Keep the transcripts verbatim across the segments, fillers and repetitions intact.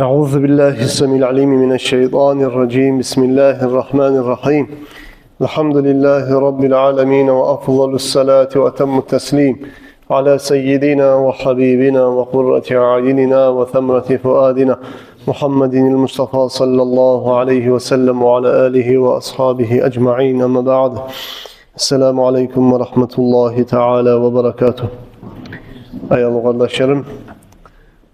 أعوذ بالله السميع العليم من الشيطان الرجيم. بسم الله الرحمن الرحيم. الحمد لله رب العالمين، وأفضل الصلاة وأتم التسليم على سيدنا وحبيبنا وقرة أعيننا وثمرة فؤادنا محمد المصطفى صلى الله عليه وسلم وعلى آله وأصحابه أجمعين. أما بعد. السلام عليكم ورحمة الله تعالى وبركاته. Аявлу къардашларым,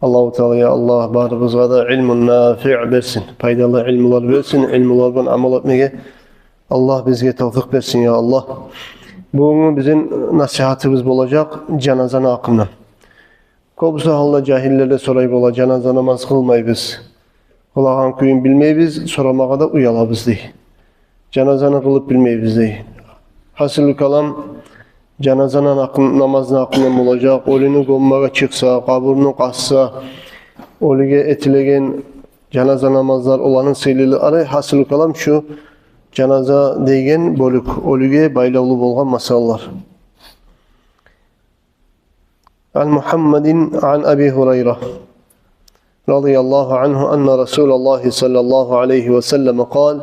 Аллагьу Таала, я Аллагь, барыбызгъа да илмун нафиъ берсин, пайдалы илмулар берсин, илмулар булан амал этмеге Аллагь бизге тавфикъ берсин, я Аллагь. Бугюнгю бизин насигьатыбыз болажакъ жаназаны гьакъындан. Кёбюсю гьалда жагьиллер де сорай бола: «Жаназа намаз къылмайбыз, къылагъан кююн билмейбиз, сорамагъа да уялабыз», — дей. «Жаназаны къылып билмейбиз», — дей. Гьасили калам, жаназаны гьакъын-, намазны гьакъындан болажакъ: оьлюню гёммеге чыкъса, къабурну къазса, оьлюге этилеген жаназа намазлар, оланы сыйлылыкълары, гьасили калам, шу жаназа деген бёлюк, оьлюге байлавлу болгъан масъалалар. عن محمد عن أبي هريرة رضي الله عنه أن رسول الله صلى الله عليه وسلم قال: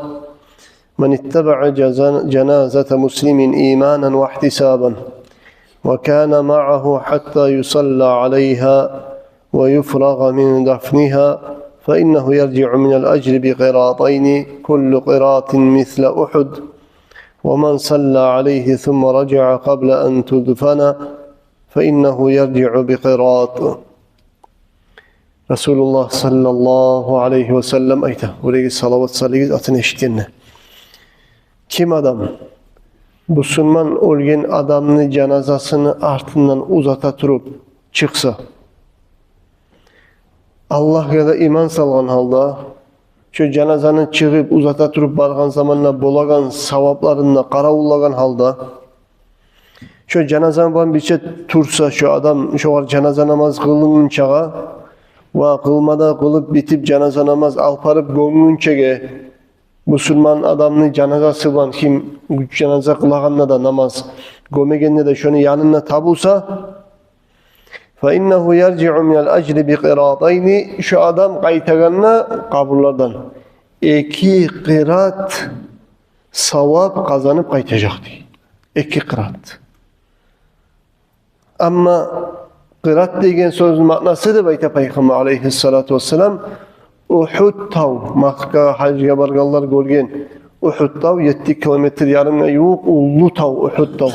من اتبع جزا-، جنازة مسلم إيمانا واحتسابا وكان معه حتى يصلى عليها ويفرغ من دفنها فإنه يرجع من الأجر بقيراطين كل قيراط مثل أحد ومن صلى عليه ثم رجع قبل أن تدفن فإنه يرجع بقيراط. Расулуллагь саллаллагьу алайгьи ва саллам айта, оьлюге салават салыгъыз, атын эшитгенде: ким адам бусурман оьлген адамны жаназасын артындан узата туруп чыкъса, Аллагьгъа да иман салгъан гьалда, шо жаназаны чыгъып узата туруп баргъан заманда болагъан савапларын да къаравуллагъан гьалда, шо жаназа булан бирче турса шо адам, шогъар жаназа намаз къылынгъынчагъа ва къылма да къылып битип, жаназа намаз алып барып гёмгюнчеге, бусурман адамны жаназасы булан, ким жаназа къылагъанда да намаз, гёмегенде де шону янында табулса, فإنه يرجع من الأجر بقيراطين, шо адам къайтагъанда къабурлардан эки къырат савап къазанып къайтажакъ, дей. Эки къырат. Амма къырат деген сёзню маънасы, деп айта Пайхаммар алайгьиссалату вассалам, Ухьуд тав, Маккагъа гьажгъа баргъанлар гёрген, Ухьуд тав, етти километр ярымгъа ювукъ уллу тав Ухьуд тав.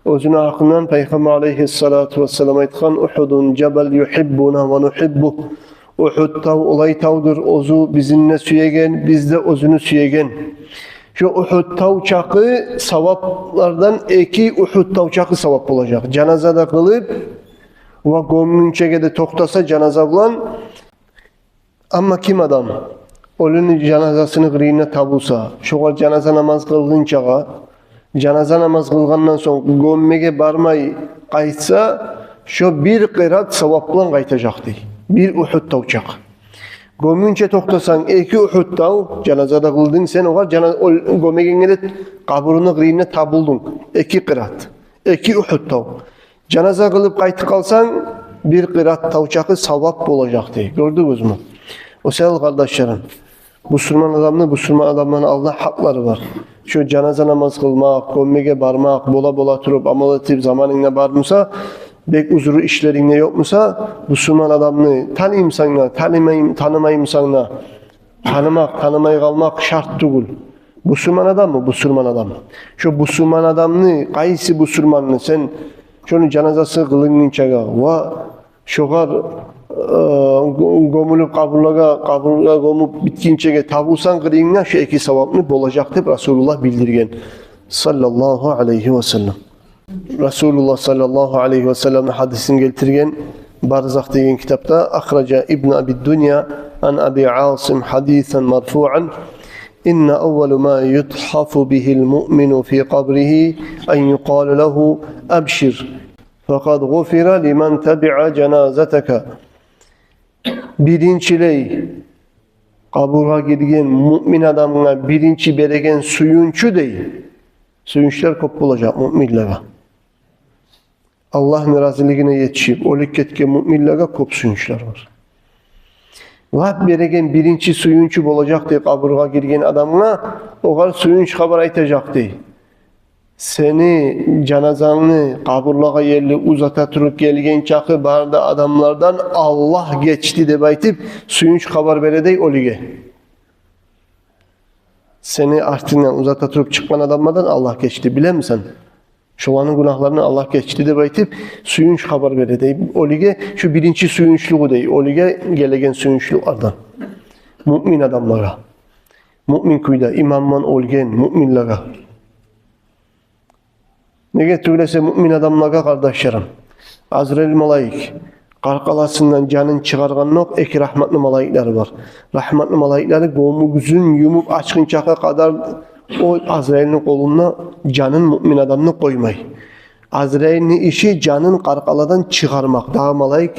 Оьзюню гьакъындан Пайхаммар алайгьиссалату вассалам айтгъан: أحد جبل يحبنا ونحبه. Ухьуд тав олай тавдур, оьзю бизин де сюеген, биз де оьзюню сюеген. Шо Ухьуд тав чакъы саваплардан эки Ухьуд тав чакъы савап болажакъ. Жаназа да къылып ва гёмгюнчеге де токътаса жаназа булан. Амма ким адам оьлюню жаназасыны къырыйында табулса, шогъар жаназа намаз къылгъынчагъа, жаназа намаз къылгъандан сонг гёммеге бармай къайтса, шо бир къырат савап булан къайтажакъ, дей. Бир Ухьуд тав чакъы. Гёмгюнче токътасанг, эки Ухьуд тав, жаназа да къылдынг сен огъар, жана-, оьл-, гёмегенге де къабуруну къырыйында табулдунг. Эки къырат. Эки Ухьуд тав. Жаназа къылып къайтып къалсанг, бир къырат тав чакъы савап болажакъ, дей. Гёрдюгюзмю? О саялы, къардашларым, бусурман адамны бусурман адамланы алдында гьакълары бар. Шо жаназа намаз къылмакъ, гёммеге бармакъ, бола-бола туруп, амал этип, заманынгда бар буса, бек узру ишлерингде ёкъ буса, бусурман адамны таныймысан да, танымай-, танымаймысан да, танымакъ, танымай къалмакъ шарт тюгюл. Бусурман адаммы? Бусурман адам. Шо бусурман адамны, къайсы бусурманны, сен шону жаназасы къылынгъынчагъа ва шогъар, э, гё-, гёмюлюп къабурлагъа, къабургъа гёмюп битгинчеге табулсанг къырыйынгда, шо эки савапны болажакъ, деп Расулуллагь билдирген, саллаллагьу алайгьи ва саллам. Расулуллагь саллаллагьу алайгьи ва салламны гьадисин гелтирген Барзах деген китапда, أخرج ابن أبي الدنيا عن أبي عاصم حديثا مرفوعا: إن أول ما يتحف به المؤمن في قبره أن يقال له: أبشر، فقد غفر لمن تبع جنازتك. Биринчилей къабургъа гирген муъмин адамгъа биринчи береген сююнчю, дей. Сююнчлер кёп болажакъ муъминлеге. Аллагьны разилигине етишип оьлюп гетген муъминлеге кёп сююнчлер бар. Лап береген биринчи сююнчю болажакъ дей къабургъа гирген адамгъа, огъар сююнч хабар айтажакъ дей. Сени жаназангны къабурлагъа ерли узата туруп гелген чакъы бары да адамлардан Аллагь гечди деп айтып, сююнч хабар бере дей оьлюге. Сени артынгдан узата туруп чыкъгъан адамлардан Аллагь гечди, билемисен? Шоланы гюнагьларын Аллагь гечди деп айтып, сююнч хабар бере дей оьлюге, шу биринчи сююнчлюгю дей оьлюге гелеген сююнчлюлерден. Муъмин адамлагъа. Муъмин кюйде, иман булан оьлген муъминлеге. Неге тюгюл эсе муъмин адамлагъа, къардашларым, Азраил малайик къаркъарасындан жанын чыгъаргъандокъ, эки рагьматны малайиклери бар. Рагьматны малайиклери гёмюгюзюн юмуп ачгъынчагъа къадар о Азраилни къолунда жанын муъмин адамны къоймай. Азраилни иши жанын къаркъарадан чыгъармакъ. Дагъы малайик,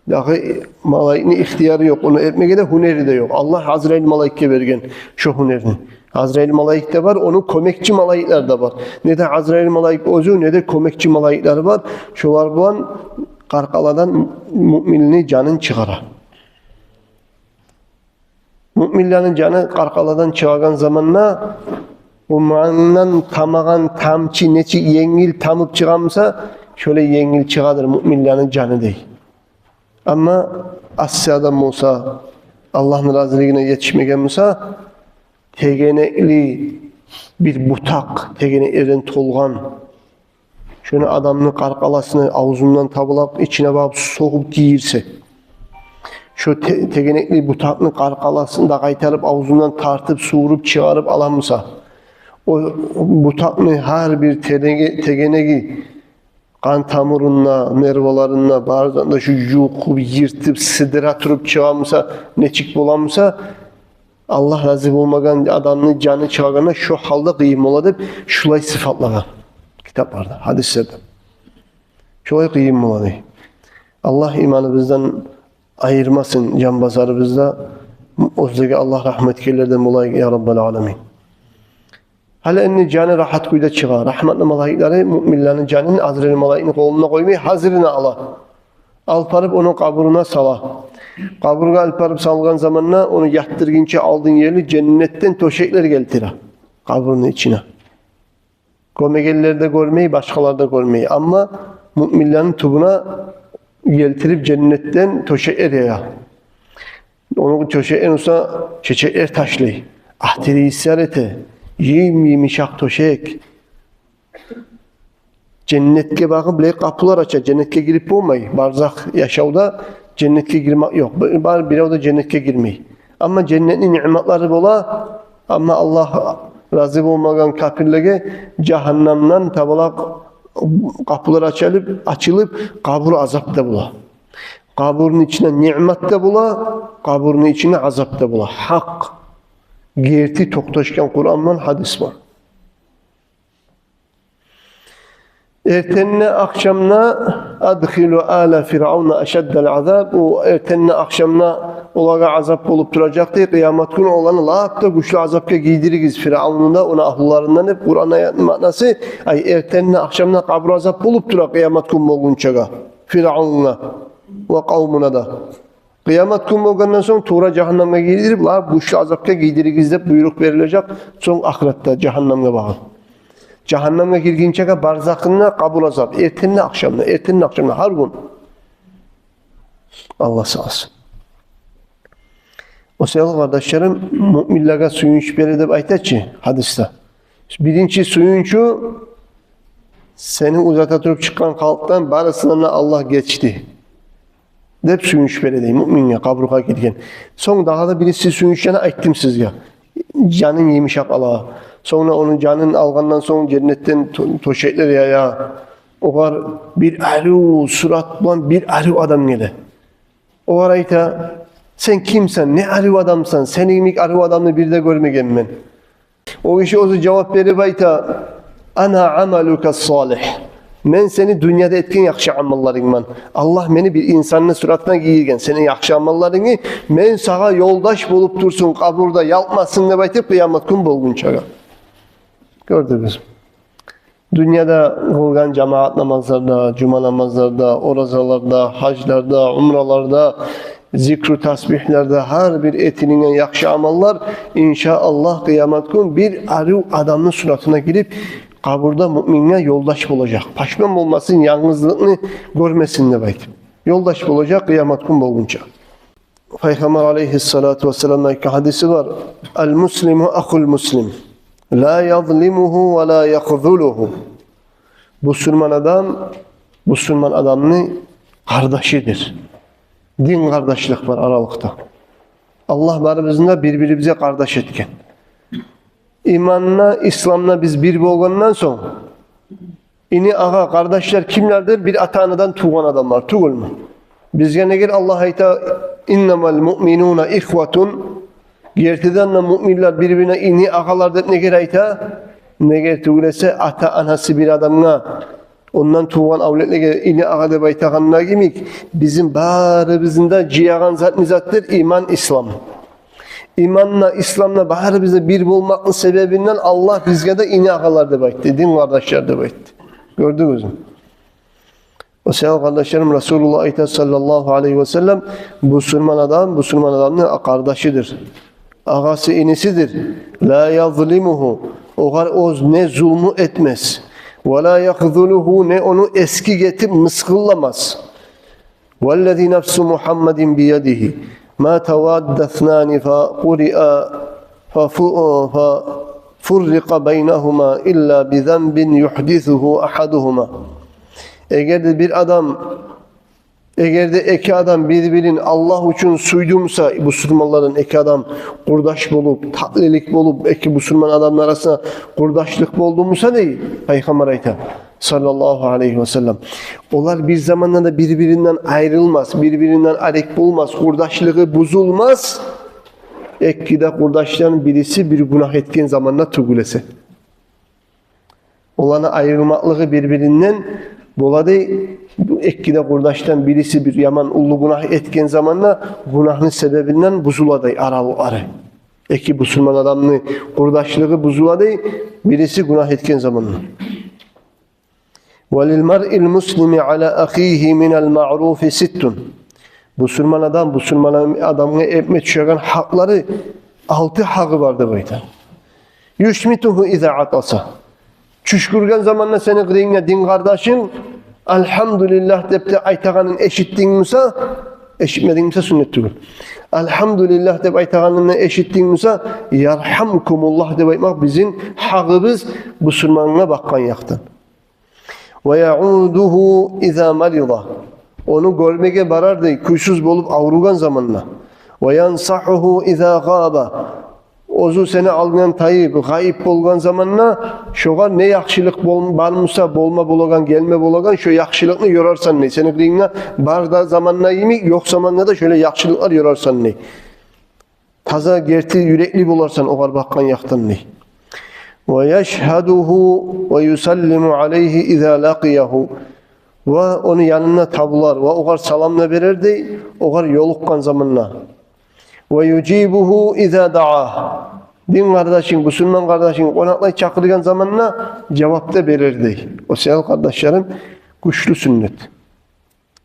дагъы малайикни ихтияры ёкъ, ону этмеге де гьюнери де ёкъ. Аллагь Азраил малайикге берген шо гьюнерни. Азраил малайик де бар, ону кёмекчи малайиклер де бар. Не де Азраил малайик оьзю, не де кёмекчи малайиклери бар. Шолар булан къаркъарадан муъминни жанын чыгъара. Муъминлени жаны къаркъарадан чыгъагъан заманда, о мангдан тамагъан тамчы нечик енгил тамып чыгъа буса, шолай енгил чыгъадыр муъминлени жаны дей. Амма асси адам болса, Аллагьны разилигине етишмеген буса, тегенекли бир бутакъ, тегенеклерден толгъан, шону адамны къаркъарасына, авзундан табалакъ ичине багъып согъуп тийирсе, шо те-, тегенекли бутакъны къаркъарасын да къайтарып авзундан тартып, сувуруп чыгъарып ала буса, о бутакъны гьар бир тереге-, тегенеги къан тамурун да, нерваларын да, барын да шу юлкъуп, йыртып, сыдыра туруп чыгъа буса, нечик бола буса, Аллагь рази болмагъан адамны жаны чыгъагъанда шо гьалда къыйын бола деп, шулай сыфатлагъан китапларда, гьадислерде. Шолай къыйын бола дей. Аллагь иманыбыздан айырмасын жан базарыбызны да, оьзлеге Аллагь рагьмат этгенлерден болайыкъ, я Раббал аламин. Гьали энни жаны рагьат кюйде чыгъа. Рагьматны малайиклери муъминлени жанын Азраил малайикни къолунда къоймай, гьазирине ала. Алып барып ону къабуруна сала. Къабургъа алып барып салгъан заманда ону ятдыргъынча алдын ерли женнетден тёшеклер гелтире къабурну ичине. Гёмегенлер де гёрмей, башгъалар да гёрмей. Амма муъминлени тюбюне гелтирип женнетден тёшеклер яя. Ону тёшегин уса чечеклер ташлай. Атир ийислер эте. Йым-йымышакъ тёшек. Женнетге багъып булай къапулар ача. Женнетге гирип болмай. Барзах яшавда женнетге гирмек ёкъ. Бир, бир, бирев де женнетге гирмей. Амма женнетни ниъматлары бола. Амма Аллагь рази болмагъан капирлеге жагьаннамдан табалакъ къапулар ачылып, ачылып, къабур азап да бола. Къабурну ичинде ниъмат да бола, къабурну ичинде азап да бола. Гьакъ, герти токъташгъан Къуран булан, гьадис булан. Эртенде, ахшамда «Адхилу ала фиръавна ашаддал азаб». О эртенде, ахшамда олагъа азап болуп туражакъ дей, къыямат гюн оланы лап да гючлю азапгъа гийдиригиз, Фиръавнну да, ону агьлюлерин де деп Къуран аятны маънасы. Ай, эртенде, ахшамда къабур азап болуп тура къыямат гюн болгъунчагъа Фиръавнуна ва къавмуна да. Къыямат гюн болгъандан сонг тувра жагьаннамгъа гийдирип, лап гючлю азапгъа гийдиригиз деп буйрукъ берилежек. Сонг ахыратда жагьаннамгъа багъып. Жагьаннамгъа гиргинчеге барзахында къабур азап. Эртенде, ахшамда, эртенде, ахшамда, гьар гюн. Аллагь сакъласын. О саялы, къардашларым, муъминлеге сююнч бере деп айта чы гьадисде. Биринчи сююнчю, сени узата туруп чыкъгъан халкъдан барысындан да Аллагь гечди деп сююнч бере дей муъминге, къабургъа гирген. Сонг дагъы да бириси сююнчлени айтдым сизге. Жанын йымышакъ ала. Сонг да ону жанын алгъандан сонг женнетден тё-, тёшеклер яя. Огъар бир арив сурат булан бир арив адам геле. Огъар айта: «Сен кимсен? Не арив адамсан? Сени йимик арив адамны бир де гёрмегенмен». О гиши оьзю жавап берип айта: «Ана амалука салигь. Мен сени дюньяда этген яхшы амалларынгман. Аллагь мени бир инсанны суратына гийирген, сени яхшы амалларынгны, мен сагъа ёлдаш болуп турсун, къабурда ялкъмасын деп айтып, къыямат гюн болгъунчагъа». Гёрдюгюз. Дюньяда къылгъан жамаат намазларда, жума намазларда, оразаларда, гьажларда, умраларда, зикру тасбигьлер де, гьар бир этилинген яхшы амаллар, иншааллагь, къыямат гюн бир арив адамны суратына гирип, къабурда муъминге ёлдаш болажакъ. Пашман болмасын, янгызлыкъны гёрмесин деп айтып. Ёлдаш болажакъ къыямат гюн болгъунча. Пайхаммар алейгьиссалату вассаламны айтгъан гьадиси бар: «Ал-муслиму ахул муслим, ла язлимугьу ва ла яхзулугьу». Бусурман адам бусурман адамны къардашыдыр. Дин къардашлыкъ бар аралыкъда. Аллагь барыбызны да бир-бирибизге къардаш этген. Иманда, исламда биз бир болгъандан сонг, ини-агъа, къардашлар кимлердир? Бир ата-анадан тувгъан адамлар тюгюлмю? Бизге негер Аллагь айта: «Иннамал муъминуна ихватун». Гертиден де муъминлер бир-бирине ини-агъалар деп негер айта? Негер тюгюл эсе, ата-анасы бир адамгъа, ондан тувгъан авлетлеге ини-агъа деп айтагъанына кимик, бизин барыбызны да жыягъан зат не затдыр? Иман, ислам. Иманда, исламда барыбыз да бир болмакъны себебинден Аллагь бизге де ини-агъалар деп айтды, дин къардашлар деп айтды. Гёрдюгюзмю? О саялы, къардашларым, Расулуллагь айта, саллаллагьу алайгьи ва саллам: «Бусурман адам бусурман адамны къардашыдыр, агъасы-инисидир. Ла язлимугьу, огъар оьз не зулму этмес. Ва ла яхзулугьу, не ону эсгик этип мысгъылламас». «Валлази нафсу Мухаммадин биядигьи, ма тавадда иснани фа къуриа, фа фу-, фа фуррикъа байнагьума илла би занбин юхдисугьу агьадугьума». Эгер де бир адам, эгер де эки адам бир-бирин Аллагь учун сюйдю буса, бусурманлардан эки адам къурдаш болуп, татлилик болуп, эки бусурман адамны арасына къурдашлыкъ болду буса, дей Пайхаммар айта, саллаллагьу алайгьи ва саллам, олар бир заманда да бир-биринден айрылмас, бир-биринден арек болмас, къурдашлыгъы бузулмас, эки де къурдашдан бириси бир гюнагь этген заманда тюгюл эсе. Оланы айрылмакълыгъы бир-биринден бола, дей, бу эки де къурдашдан бириси бир яман уллу гюнагь этген заманда, гюнагьны себебинден бузула, дей, аралыкълары. Эки бусурман адамны къурдашлыгъы бузула, дей, бириси гюнагь этген заманда. «Ва лил маръил муслими ала ахигьи минал маъруфи ситтун». Бусурман адам бусурман адамгъа этме тюшеген гьакълары, алты гьакъы бар деп айта. «Юшмитугьу иза атаса». Чюшкюрген заманда сени къырыйынгда дин къардашынг «Алгьамдулиллагь» деп де айтагъанын эшитдинг буса, эшитмединг буса, сюннет тюгюл. «Алгьамдулиллагь» деп айтагъанын эшитдинг буса, «Яргьамкумуллагь» деп айтмакъ бизин гьакъыбыз бусурмангъа бакъгъан якъдан. «Ва яудугьу иза марида». Ону гёрмеге барар, дей, кюйсюз болуп авругъан заманда. «Ва янсагьугьу иза гъаба». Оьзю сени алдынгдан тайып, гъайып болгъан заманда, шогъар не яхшылыкъ бол-, бар буса, болма болагъан, гелме болагъан, шо яхшылыкъны ёрарсан, дей. Сени къырыйынгда бар да заманда йимик, ёкъ заманда да шолай яхшылыкълар ёрарсан, дей. Таза, герти юрекли боларсан огъар бакъгъан якъдан, дей. «Ва яшгьадугьу ва юсаллиму алайгьи иза лакъиягьу». Ва ону янына табулар ва огъар салам да берер, дей, огъар ёлукъгъан заманда. «Ва южибугьу иза даагь». Дин къардашынг, бусурман къардашынг къонакълай чакъыргъан заманда жавап да берер, дей. О саялы, къардашларым, гючлю сюннет.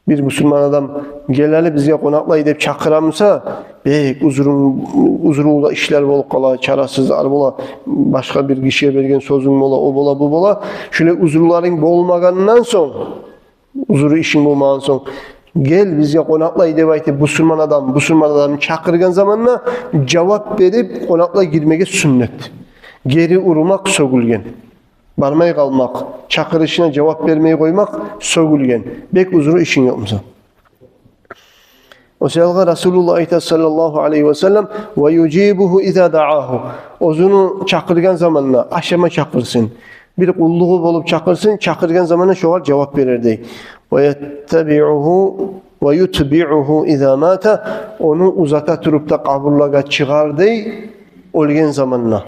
Бир бусурман адам «гел гьали бизге къонакълай» деп чакъыра буса, бек узрун-, узрулу да ишлер болуп къала, чарасызлар бола, башгъа бир гишиге берген сёзюнг бола, о бола, бу бола. Шолай узруларынг болмагъандан сонг, узру, ишинг болмагъан сонг, «гел бизге къонакълай» деп айтып, бусурман адам бусурман адамны чакъыргъан заманда жавап берип, къонакълай гирмеге сюннет. Гери урмакъ сёгюлген. Бармай къалмакъ, чакъырышына жавап бермей къоймакъ сёгюлген, бек узру, ишинг ёкъ буса. О саялы Расулуллагь айта, саллаллагьу алайгьи ва саллам: «Ва южибугьу иза даагьу». Оьзюню чакъыргъан заманда, ашама чакъырсын, бир къуллугъу болуп чакъырсын, чакъыргъан заманда шогъар жавап берер, дей. «Ва яттабиугьу, ва ютбиугьу иза мата». Ону узата туруп да къабурлагъа чыгъар, дей, оьлген заманда.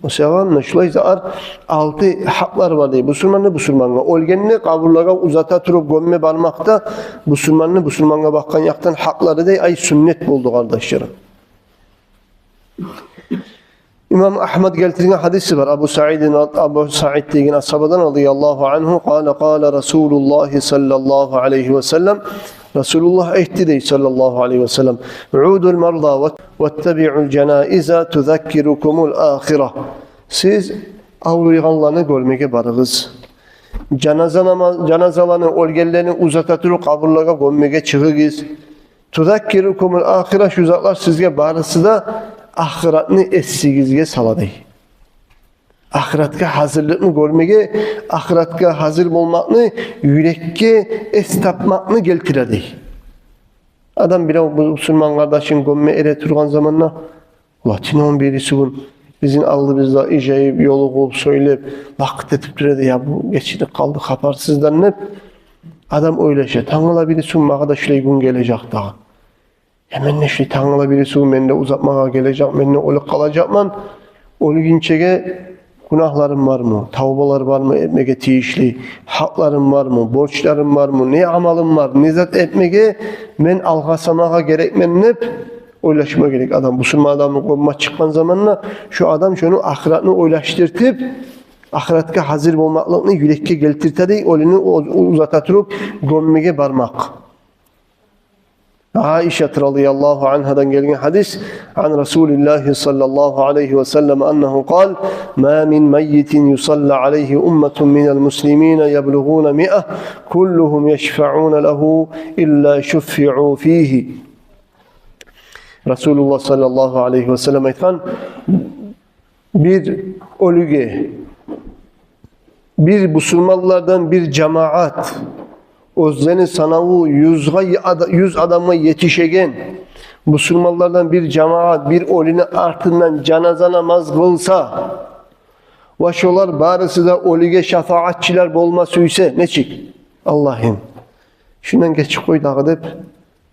О саялы шулай зат, алты гьакълар бар, дей, бусурманны бусурмангъа. Оьлгенде къабурлагъа узата туруп гёмме бармакъ да бусурманны бусурмангъа бакъгъан якъдан гьакълары, дей, ай, сюннет болду, къардашларым. Имам Агьмад гелтирген гьадиси бар. Абу Саид, Абу Саид деген асгьабадан, радияллагьу ангьу, къала, къала Расулуллагьи саллаллагьу алайгьи ва саллам: Расулуллагь айтды дей, саллаллагьу алайгьи ва саллам: «Удул марда ва, ваттабиул жанаиза тузаккирукумул ахира». Сиз авруйгъанланы гёрмеге барыгъыз. Жаназа нама-, жаназаланы, оьлгенлени узата туруп къабурлагъа гёммеге чыгъыгъыз. «Тузаккирукумул ахира», шу затлар сизге барысы да ахыратны эсигизге сала дей. Ахыратгъа гьазирликни гёрмеге, ахыратгъа гьазир болмакъны, юрекге эс тапмакъны гелтире дей. Адам бирев бу-, бусурман къардашын гёмме эретургъан заманда, ола, тюнегюн-бирисигюн бизин алдыбызда ижайып, ёлугъуп, сёйлеп, лакъыр этип тура эди, я бу гечинип къалды хабарсыздан деп, адам ойлаша, тангала-бирисигюн магъа да шулай гюн гележек дагъы. Я мен де шулай тангала-бирисигюн мен де узатмагъа гележек, мен де оьлюп къалажакъман. Оьлгюнчеге гюнагьларым бармы, тавбалар бармы этмеге тийишли, гьакъларым бармы, борчларым бармы, не амалым бар, не зат этмеге мен алгъасамагъа герекмен деп ойлашма герек адам. Бусурман адамны къолуна чыкъгъан заманда шу адам шону ахыратны ойлашдыртып, ахыратгъа гьазир болмакълыкъны юрекге гелтирте дей, оьлюню о-, узата туруп гёммеге бармакъ. Айшат радияллагьу ангьадан гелген гьадис: عن رسول الله صلى الله عليه وسلم أنه قال: ما من ميت يصلى عليه أمة من المسلمين يبلغون مئة كلهم يشفعون له إلا شفعوا فيه. Расулуллагь саллаллагьу алайгьи ва саллам айтгъан: бир оьлюге, бир бусурманлардан бир жамаат, оьзлени санаву юзге ада-, юз адамгъа етишеген бусурманлардан бир жамаат бир оьлюню артындан жаназа намаз къылса, ва шолар барысы да оьлюге шафаатчылар болма сюйсе, нечик? Аллагьым, шундан гечип къой дагъы деп,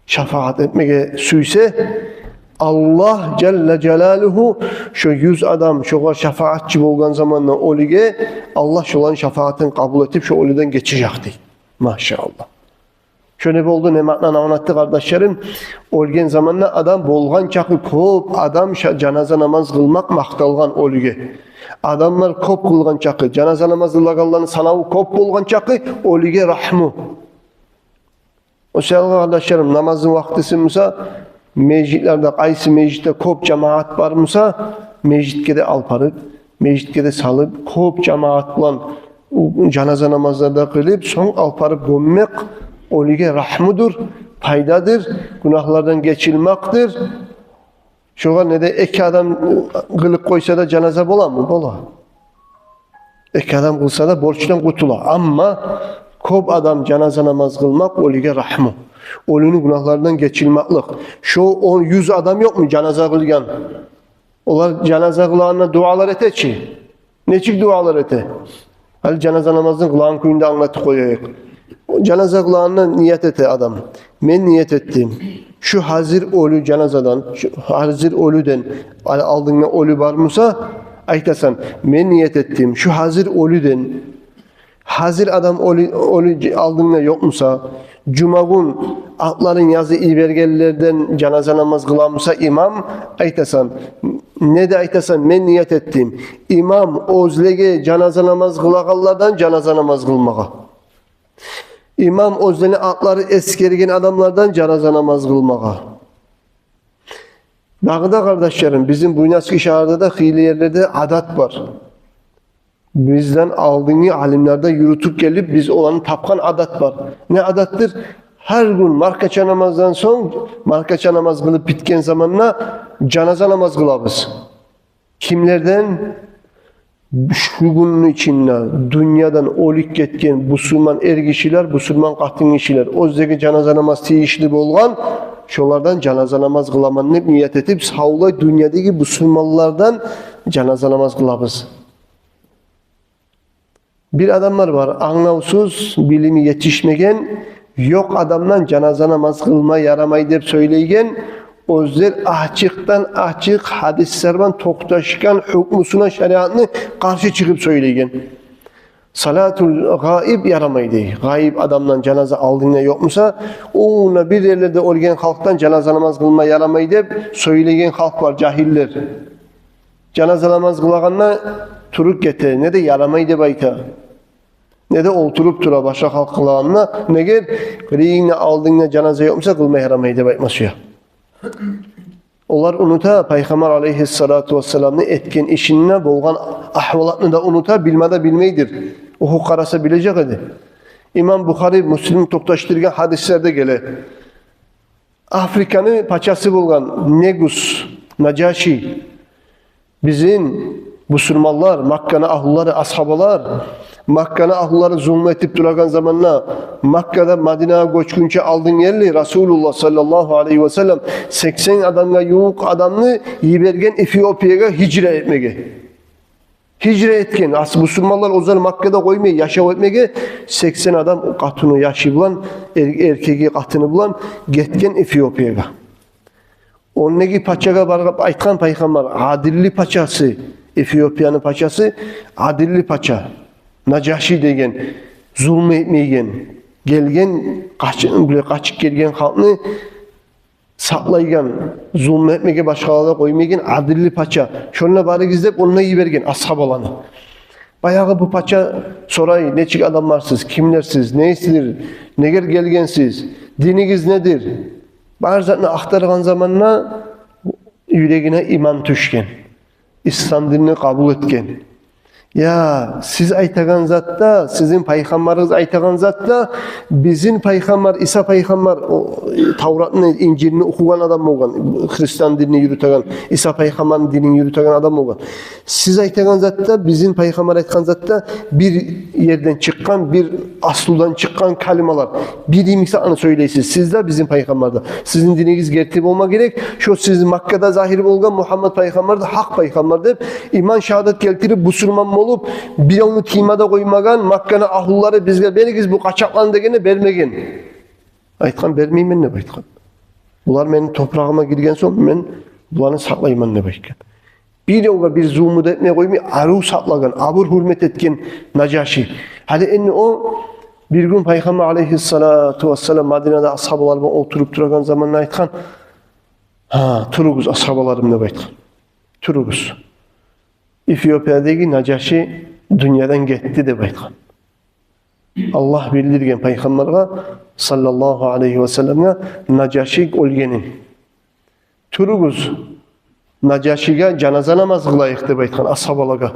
шафаат этмеге сюйсе, Аллагь жалла жалалугьу шо юз адам шогъар шафаатчы болгъан заманда оьлюге, Аллагь шоланы шафаатын къабул этип, шо оьлюден гечежек дей. Машаллагь. Шо не болду, не маънаны англатды, къардашларым? Оьлген заманда адам болгъан чакъы кёп адам ша-, жаназа намаз къылмакъ макъталгъан оьлюге. Адамлар кёп къылгъан чакъы, жаназа намаз къылагъанланы санаву кёп болгъан чакъы, оьлюге рагьму. О саялы, къардашларым, намазны вакътиси буса, межитлерде, къайсы межитде кёп жамаат бар буса, межитге де алып барып, межитге де салып, кёп жамаат булан у-, жаназа намазлар да къылып, сонг алып барып гёммек оьлюге рагьмудур, пайдадыр, гюнагьлардан гечилмакъдыр. Шогъар не де эки адам къылып къойса да жаназа боламы? Бола. Эки адам къылса да борчдан къутула. Амма кёп адам жаназа намаз къылмакъ оьлюге рагьму. Оьлюню гюнагьларындан гечилмакълыкъ. Шо он, юз адам ёкъму жаназа къылгъан? Олар жаназа къылагъанда дуалар эте чи. Нечик дуалар эте? Гьали жаназа намазны къылагъан кюйню де англатып къояйыкъ. Жаназа къылагъанда ният эте адам. Мен ният этдим. Шу гьазир оьлю жаназадан, шу гьазир оьлюден, гьали алдынгда оьлю бар буса, айтасан: мен ният этдим. Шу гьазир оьлюден, гьазир адам оьлю, оьлю алдынгда ёкъ буса, жумагюн атларын язып йибергенлерден жаназа намаз къыла буса имам, айтасан, не де айтасан: мен ният этдим имам оьзлеге жаназа намаз къылагъанлардан жаназа намаз къылмагъа. Имам оьзлени атлары эсгерген адамлардан жаназа намаз къылмагъа. Дагъы да, къардашларым, бизин Буйнакск шагьарда да хыйлы ерлерде адат бар. Бизден алдынгы алимлер де юрютюп гелип, биз оланы тапгъан адат бар. Не адатдыр? Гьар гюн маркача намаздан сонг, маркача намаз къылып битген заманда жаназа намаз къылабыз. Кимлерден? Шу гюнню ичинде дюньядан оьлюп гетген бусурман эргишилер, бусурман къатынгишилер, оьзлеге жаназа намаз тийишли болгъан, шолардан жаназа намаз къыламан деп ният этип, савлай дюньядагъы бусурманлардан жаназа намаз къылабыз. Бир адамлар бар, англавсуз, билими етишмеген, ёкъ адамдан жаназа намаз къылма ярамай деп сёйлейген, оьзлер ачыкъдан ачыкъ гьадислер булан токъташгъан, гьукмусуна шариатны къаршы чыгъып сёйлейген. Салатул гъаиб ярамай дей. Гъайып адамдан жаназа алдынгда ёкъ буса, о, муна бир ерлерде оьлген халкъдан жаназа намаз къылма ярамай деп сёйлейген халкъ бар, жагьиллер. Жаназа намаз къылагъанда туруп гете, не де ярамай деп айта. Не де олтуруп тура башгъа халкъ къылагъанда, неге къырыйынгда, алдынгда жаназа ёкъ буса, къылма ярамай деп айтма сюе. Олар унута, Пайхаммар алейгьиссалату вассаламны этген ишин де, болгъан агьвалатны да унута, билме де билмейдир. Охуп къараса билежек эди. Имам Бухари, Муслим токъташдыргъан гьадислерде геле. Африканы пачасы болгъан Негус, Нажаши, бизин бусурманлар, Макканы агьлулары, асгьабалар, Макканы агьлулары зулму этип турагъан заманда, Маккадан Мадинагъа гёчгюнче алдын ерли Расулуллагь саллаллагьу алайгьи васаллам сексен адамгъа ювукъ адамны йиберген Эфиопиягъа гьижра этмеге. Гьижра этген, ас-, бусурманлар оьзлер Маккада къоймай яшав этмеге, сексен адам, къатыны, яшы булан, эр-, эркеги, къатыны булан гетген Эфиопиягъа. Ондагъы пачагъа барып айтгъан Пайхаммар, адилли пачасы, Эфиопияны пачасы, адилли пача, Нажаши деген, зулму этмейген, гелген, къач-, булай къачып гелген халкъны сакълайгъан, зулму этмеге башгъалагъа къоймайгъан адилли пача. Шонда барыгъыз деп, онда йиберген асгьабаланы. Баягъы бу пача сорай: «Нечик адамларсыз, кимлерсиз, не иследир, неге гелгенсиз, динигиз недир?» Бар затны ахтаргъан заманда юрегине иман тюшген. Ислам динни къабул этген. «Я, сиз айтагъан затда, сизин пайхаммарыгъыз айтагъан затда, бизин пайхаммар, Иса пайхаммар, о, Тавратны, Инжилни охугъан адам болгъан, христиан динни юрютеген, Иса пайхаммарны динин юрютеген адам болгъан. Сиз айтагъан затда, бизин пайхаммар айтгъан затда бир ерден чыкъгъан, бир аслудан чыкъгъан калималар, бир йимик затны сёйлейсиз. Сиз де, бизин пайхаммар да. Сизин динигиз герти болма герек. Шо сизин Маккада загьир болгъан Мугьаммат пайхаммар да гьакъ пайхаммар», — деп, иман шагьадат гелтирип, бусурман болуп, биревню тийме де къоймагъан, Макканы агьлулары: «Бизге беригиз бу къачакъланы», — дегенде, бермеген. Айтгъан: «Бермеймен», — деп айтгъан. «Булар мени топурагъыма гирген сонг, мен буланы сакълайман», — деп айтгъан. Биревге бир зулму да этмей къоймай, арив сакълагъан, абур-гьюрмет этген Нажаши. Гьали энни о бир гюн Пайхаммар алейгьиссалату вассалам Мадинада асгьабалар булан олтуруп турагъан заманда айтгъан: «Гьа, туругъуз, асгьабаларым», — деп айтгъан. «Туругъуз. Эфиопиядагъы Нажаши дюньядан гетди», — деп айтгъан. Аллагь билдирген Пайхаммаргъа саллаллагьу алайгьи васалламгъа Нажаши оьлгенин. «Туругъуз, Нажашиге жаназа намаз къылайыкъ», — деп айтгъан асгьабалагъа.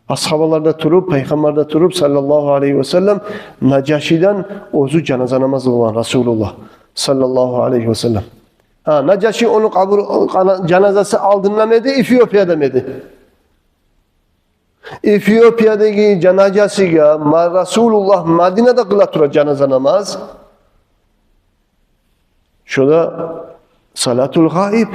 Асгьабалар да туруп, Пайхаммар да туруп, саллаллагьу алайгьи васаллам, Нажашиден оьзю жаназа намаз къылгъан Расулуллагь саллаллагьу алайгьи васаллам. Гьа, Нажаши, ону къабур, къана-, жаназасы алдында мы эди, Эфиопияда мы эди? Эфиопиядагъы жаназасыгъа ма-, Расулуллагь Мадинада къыла тура жаназа намаз. Шо да салатул гъаиб.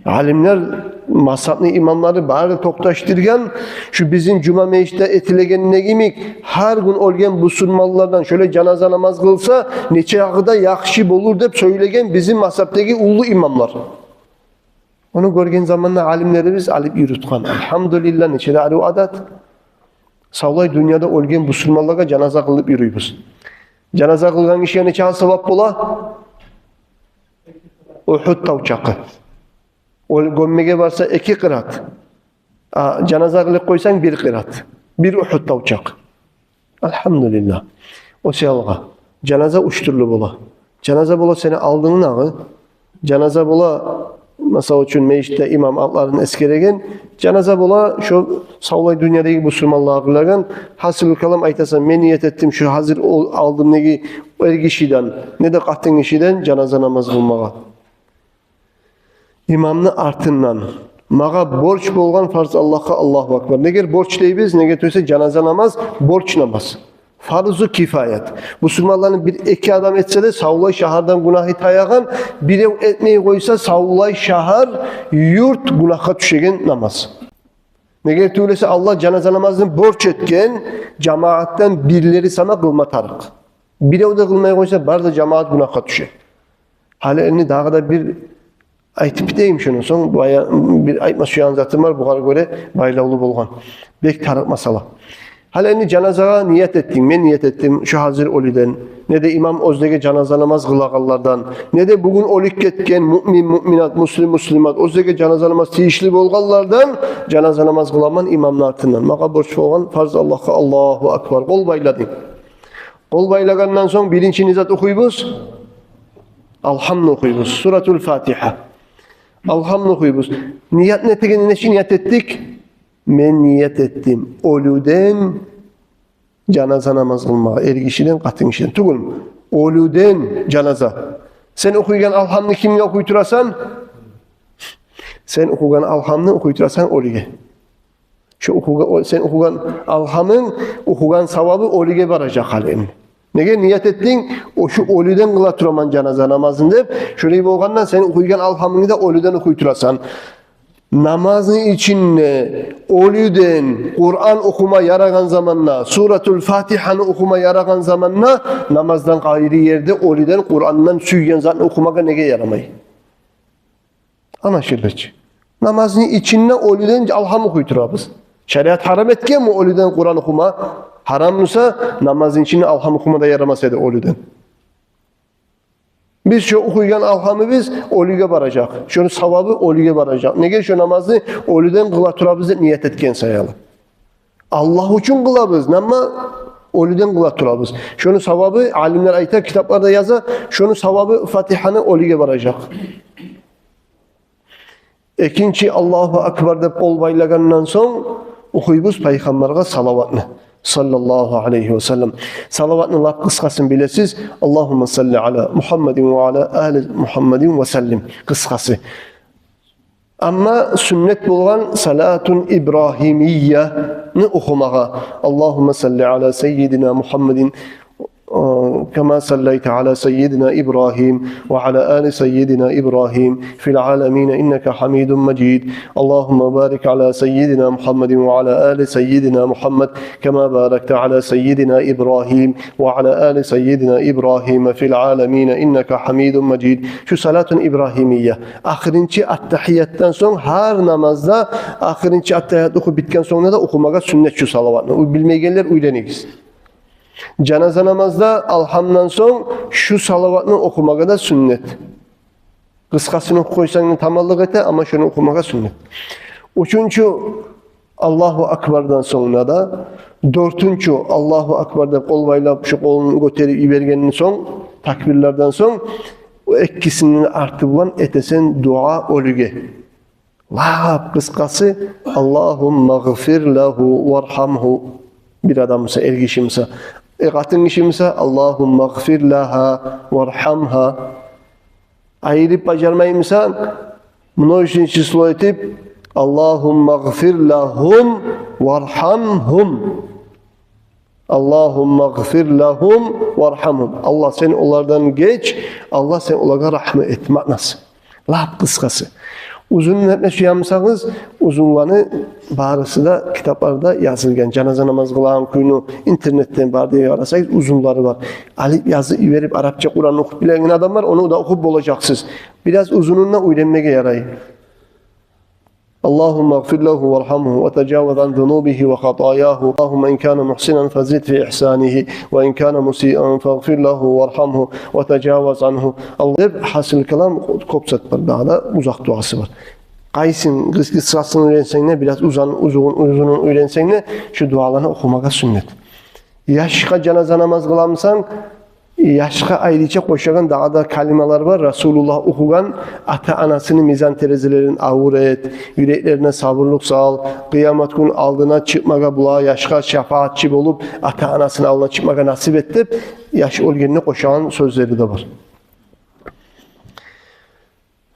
Алимлер, мазгьабны имамлары бары токъташдыргъан, шу бизин жума межитде этилегенде йимик, гьар гюн оьлген бусурманлардан шолай жаназа намаз къылса, нече ягъы да яхшы болур деп сёйлеген бизин мазгьабдагъы уллу имамлар. Ону гёрген заманда алимлерибиз алып юрютген. Альгьамдулиллагь, нече де арив адат. Савлай дюньяда оьлген бусурманлагъа жаназа къылып юрюйбюз. Жаназа къылгъан гишиге нече савап бола? Угьуд тав чакъы. Оьл-, гёммеге барса, эки къырат. А жаназа къылып къойсанг, бир къырат. Бир Угьуд тав чакъы. Альгьамдулиллагь. О саялгъа жаназа уьч тюрлю бола. Жаназа бола сени алдынгдагъы. Жаназа бола, масала учун, межитде имам атларын эсгереген. Жаназа бола шо савлай дюньядагъы бусурманлагъа къылагъан. Гьасили калам айтасан, мен ният этдим шу гьазир о алдымдагъы эргишиден, не де къатынгишиден жаназа намаз къылмагъа. Имамны артындан. Магъа борч болгъан фарз Аллагьгъа, Аллагьу акбар. Неге борч дейбиз? Неге десе жаназа намаз борч намаз. Фарзу кифаят. Бусурманланы бир-эки адам этсе де, савлай шагьардан гюнагьы таягъан, бирев этмей къойса, савлай шагьар, юрт гюнагьгъа тюшеген намаз. Неге тюгюл эсе, Аллагь жаназа намазны борч этген, жамаатдан бирлери сама къылма тарыкъ. Бирев де къылмай къойса, бары да жамаат гюнагьгъа тюше. Гьали энни дагъы да бир айтып битейим шуну, сонг бая-, бир айтма сюеген затым бар, бугъар гёре байлавлу болгъан. Бек тарыкъ масъала. Гьали энди жаназагъа ният этдинг, мен ният этдим шо гьазир оьлюден, не де имам оьзлеге жаназа намаз къылагъанлардан, не де бугюн оьлюп гетген муъмин, муъминат, муслим, муслимат, оьзлеге жаназа намаз тийишли болгъанлардан жаназа намаз къыламан имамны артындан. Магъа борч болгъан фарз Аллагьгъа, Аллагьу акбар. Къол байладынг. Къол байлагъандан сонг биринчи не зат охуйбуз? Алгьамны охуйбуз. Суратул Фатигьа. Алгьамны охуйбуз. Ниятны этегенде нечик ният этдик? Мен ният этдим оьлюден жаназа намаз къылмагъа, эркишиден, къатынгишиден. Тюгюлмю? Оьлюден жаназа. Сен охуйгъан алгьамны кимге охуй турасан? Сен охуйгъан алгьамны охуй турасан оьлюге. Шо охугъа-, о, сен охугъан алгьамынг, охугъан савабы оьлюге баражакъ гьали энди. Неге ният этдинг? О, шо оьлюден къыла тураман жаназа намазын деп. Шолай болгъанда сен охуйгъан алгьамынгны да оьлюден охуй турасан. Намазны ичинде оьлюден Къуран охума ярагъан заманда, Суратул Фатигьаны охума ярагъан заманда, намаздан къайры ерде оьлюден Къурандан сюйген затны охумагъа неге ярамай? Анашылды чы. Намазны ичинде оьлюден алгьам охуй турабыз. Шариат гьарам этгенми оьлюден Къуран охума? Гьарам буса, намазны ичинде алгьам охума да ярамас эди оьлюден. Биз шо охуйгъан алгьамыбыз оьлюге баражакъ. Шону савабы оьлюге баражакъ. Неге? Шо намазны оьлюден къыла турабыз деп ният этген саялы. Аллагь учун къылабыз, амма оьлюден къыла турабыз. Шону савабы, алимлер айта, китапларда яза, шону савабы Фатигьаны оьлюге баражакъ. Экинчи Аллагьу акбар деп къол байлагъандан сонг охуйбуз Пайхаммаргъа салаватны. Саллаллагьу алайгьи ва саллам. Салаватны лап къысгъасын билесиз. Аллагьумма салли ала Мугьаммадин ва ала али Мугьаммадин ва саллим. Къысгъасы. Амма сюннет болгъан салатун ибрагьимияны охумагъа. Аллагьумма салли ала саййидина Мугьаммадин, э, кама саллайта ала саййидина Ибрагьим ва ала али саййидина Ибрагьим фил аламина иннака гьамидун мажид. Аллагьумма барик ала саййидина Мугьаммадин ва ала али саййидина Мугьаммад кама баракта ала саййидина Ибрагьим ва ала али саййидина Ибрагьим фил аламина иннака гьамидун мажид. Шу салатун ибрагьимия. Ахырынчы аттагьиятдан сонг, гьар намазда ахырынчы аттагьият охуп битген сонгунда да охумагъа сюннет шу салаватны. О билмейгенлер уьйренигиз. Жаназа намазда алгьамдан сонг шу салаватны охумагъа да сюннет. Къысгъасын охуп къойсанг да таманлыкъ эте, амма шону охумагъа сюннет. Уьчюнчю Аллагьу акбардан сонг да, дёртюнчю Аллагьу акбар деп къол байлап, шу къолун гётерип йибергенден сонг, такбирлерден сонг, о экисини арты булан этесен дуа оьлюге. Лап къысгъасы: «Аллагьумма гъфир лагьу варгьамгьу». Бир адам буса, эркиши буса, э, къатынгиши буса: «Аллагьумма гъфир лагьа варгьамгьа». Айырып бажармаймысан, множественное число этип: «Аллагьумма гъфир лагьум варгьамгьум». «Аллагьумма гъфир лагьум варгьамгьум». Аллагь, сен олардан геч, Аллагь, сен олагъа рагьму эт маънасы. Лап къысгъасы. Узунун этме сюе бусагъыз, узунланы барысы да китапларда язылгъан. Жаназа намаз къылагъан кюйню интернетден бар деп къарасагъыз, узунлары бар. Алып язып йиберип, арапча Къуран охуп билеген адамлар, ону да охуп болажакъсыз. Бираз узунун да уьйренмеге ярай. «Аллагьумма гъфир лагьу варгьамгьу ва тажаваз ан зунубигьи ва хатаягьу. Аллагьумма ин кана мугьсинан фазид фи игьсанигьи ва ин кана мусиан фагъфир лагьу варгьамгьу ва тажаваз ангьу». Аллагь деп, гьасили калам, кёп зат бар, дагъы да узакъ дуасы бар. Къайсын, къыс-, къысгъасын уьйренсенг де, бираз узан-, узун-, узунун уьйренсенг де, шу дуаланы охумагъа сюннет. Яшгъа жаназа намаз къыламысан, яшгъа айрыча къошагъан дагъы да калималар бар. Расулуллагь охугъан: «Ата-анасыны мизан терезелерин авур эт, юреклерине сабурлукъ сал, къыямат гюн алдына чыкъмагъа, булагъа, яшгъа шапаатчы болуп, ата-анасыны алдына чыкъмагъа насип эт», – деп, яш оьлгенде къошагъан сёзлери де бар.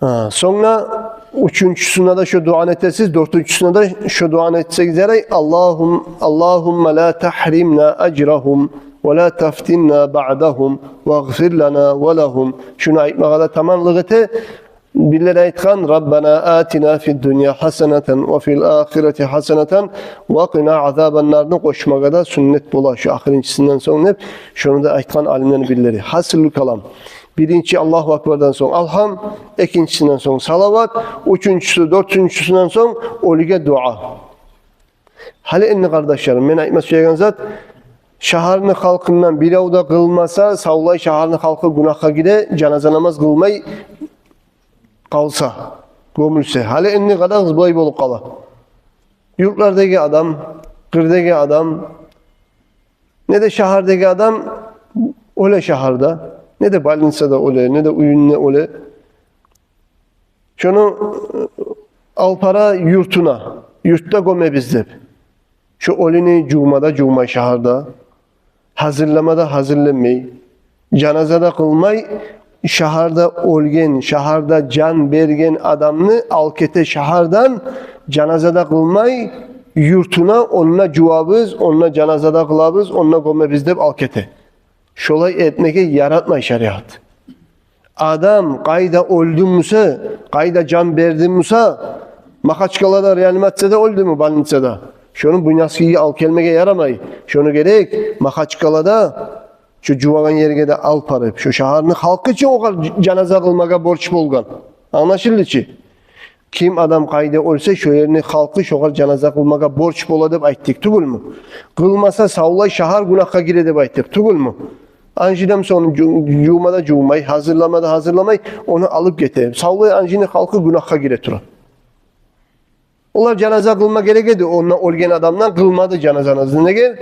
Гьа, сонг да уьчюнчюсюне де шо дуаны этесиз, дёртюнчюсюне де шо дуаны этсегиз ярай. «Аллагьум-, Аллагьумма ла тагьримна ажрагьум ва ла тафтинна баъдагьум вагъфир лана ва лагьум». Шуну айтмагъа да таманлыкъ эте. Бирлери айтгъан: «Раббана атина фид дунья гьасанатан ва фил ахирати гьасанатан ва къина азабан нарны» къошмагъа да сюннет бола шо ахырынчысындан сонг деп, шону да айтгъан алимлени бирлери. Гьасили калам: биринчи Аллагьу акбардан сонг алгьам, экинчисинден сонг салават, уьчюнчюсю, дёртюнчюсюнден сонг оьлюге дуа. Гьали энни, къардашларым, мен айтма сюеген зат, шагьарны халкъындан бирев де къылмаса, савлай шагьарны халкъы гюнагьгъа гире, жаназа намаз къылмай къалса, гёмюлсе. Гьали энни къарагъыз, булай болуп къала. Юртлардагъы адам, къырдагъы адам, не де шагьардагъы адам оьле шагьарда, не де больницада оьле, не де уьюнде оьле. Шону, э, алып бара юртуна, юртда гёмебиз деп. Шо оьлюню жувма да жувмай шагьарда, гьазирлеме де гьазирленмей, жаназа да къылмай, шагьарда оьлген, шагьарда жан берген адамны алып гете шагьардан, жаназа да къылмай, юртуна, онда жувабыз, онда жаназа да къылабыз, онда гёмебиз деп алып гете. Шолай этмеге яратмай шариат. Адам къайда оьлдю буса, къайда жан берди буса, Махачкъалада реанимацияда оьлдюмю, больницада, шону Буйнакскиге алып гелмеге ярамай. Шону герек Махачкъалада, шо жувагъан ерге де алып барып, шо шагьарны халкъы чы огъар ж-, жаназа къылмагъа борч болгъан. Англашылды чы? Ким адам къайда оьлсе, шо ерни халкъы шогъар жаназа къылмагъа борч бола деп айтдыкъ тюгюлмю? Къылмаса, савлай шагьар гюнагьгъа гире деп айтдыкъ тюгюлмю? Анжидан сонг жу-, жувма да жувмай, гьазирлеме де гьазирленмей, ону алып гете. Савлай Анжини халкъы гюнагьгъа гире тура. Олар жаназа къылма герек эди онда оьлген адамдан, къылмады жаназаны. Неге?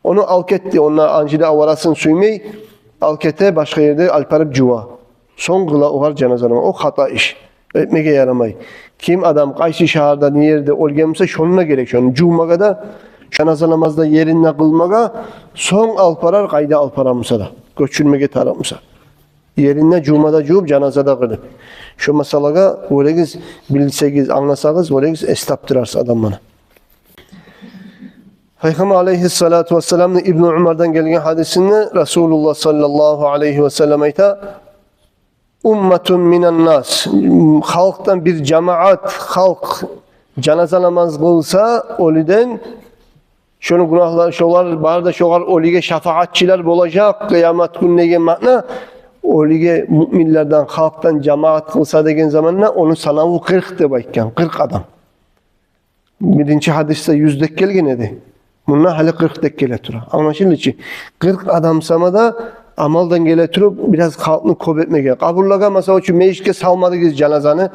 Ону алып гетди, онда Анжида аварасын сюймей, алып гете, башгъа ерде алып барып жува. Сонг къыла огъар жаназаны. О хата иш. Этмеге ярамай. Ким адам къайсы шагьарда, не ерде оьлген буса, шонда герек шону жувмагъа да, жаназа намазда еринде къылмагъа, сонг алып барар, къайда алып бара буса да, гёчюрмеге тарыкъ буса. Еринде жувма да жувуп, жаназа да къылып. Шо масъалагъа гёрегиз, билсегиз, англасагъыз, гёрегиз, эс тапдырарсыз адамланы. Пайхаммар алейгьиссалату вассаламны Ибну Умардан гелген гьадисинде Расулуллагь саллаллагьу алайгьи васаллам айта: «Умматун минан нас». Халкъдан бир жамагьат, халкъ жаназа намаз къылса оьлюден, шону гюнагьлары, шолар бары да шогъар, оьлюге шафагьатчылар болажакъ къыямат гюн деген маъна. Оьлюге муъминлерден, халкъдан жамагьат къылса деген заманда, ону санаву къыркъ деп айтгъан, къыркъ адам. Биринчи гьадисде юз деп гелген эди. Мунда гьали къыркъ деп геле тура. Англашылды чы? Къыркъ адам сама да амалдан геле туруп, бираз халкъны кёп этмеге. Къабурлагъа, масала учун, межитге салмадыгъыз жаназаны.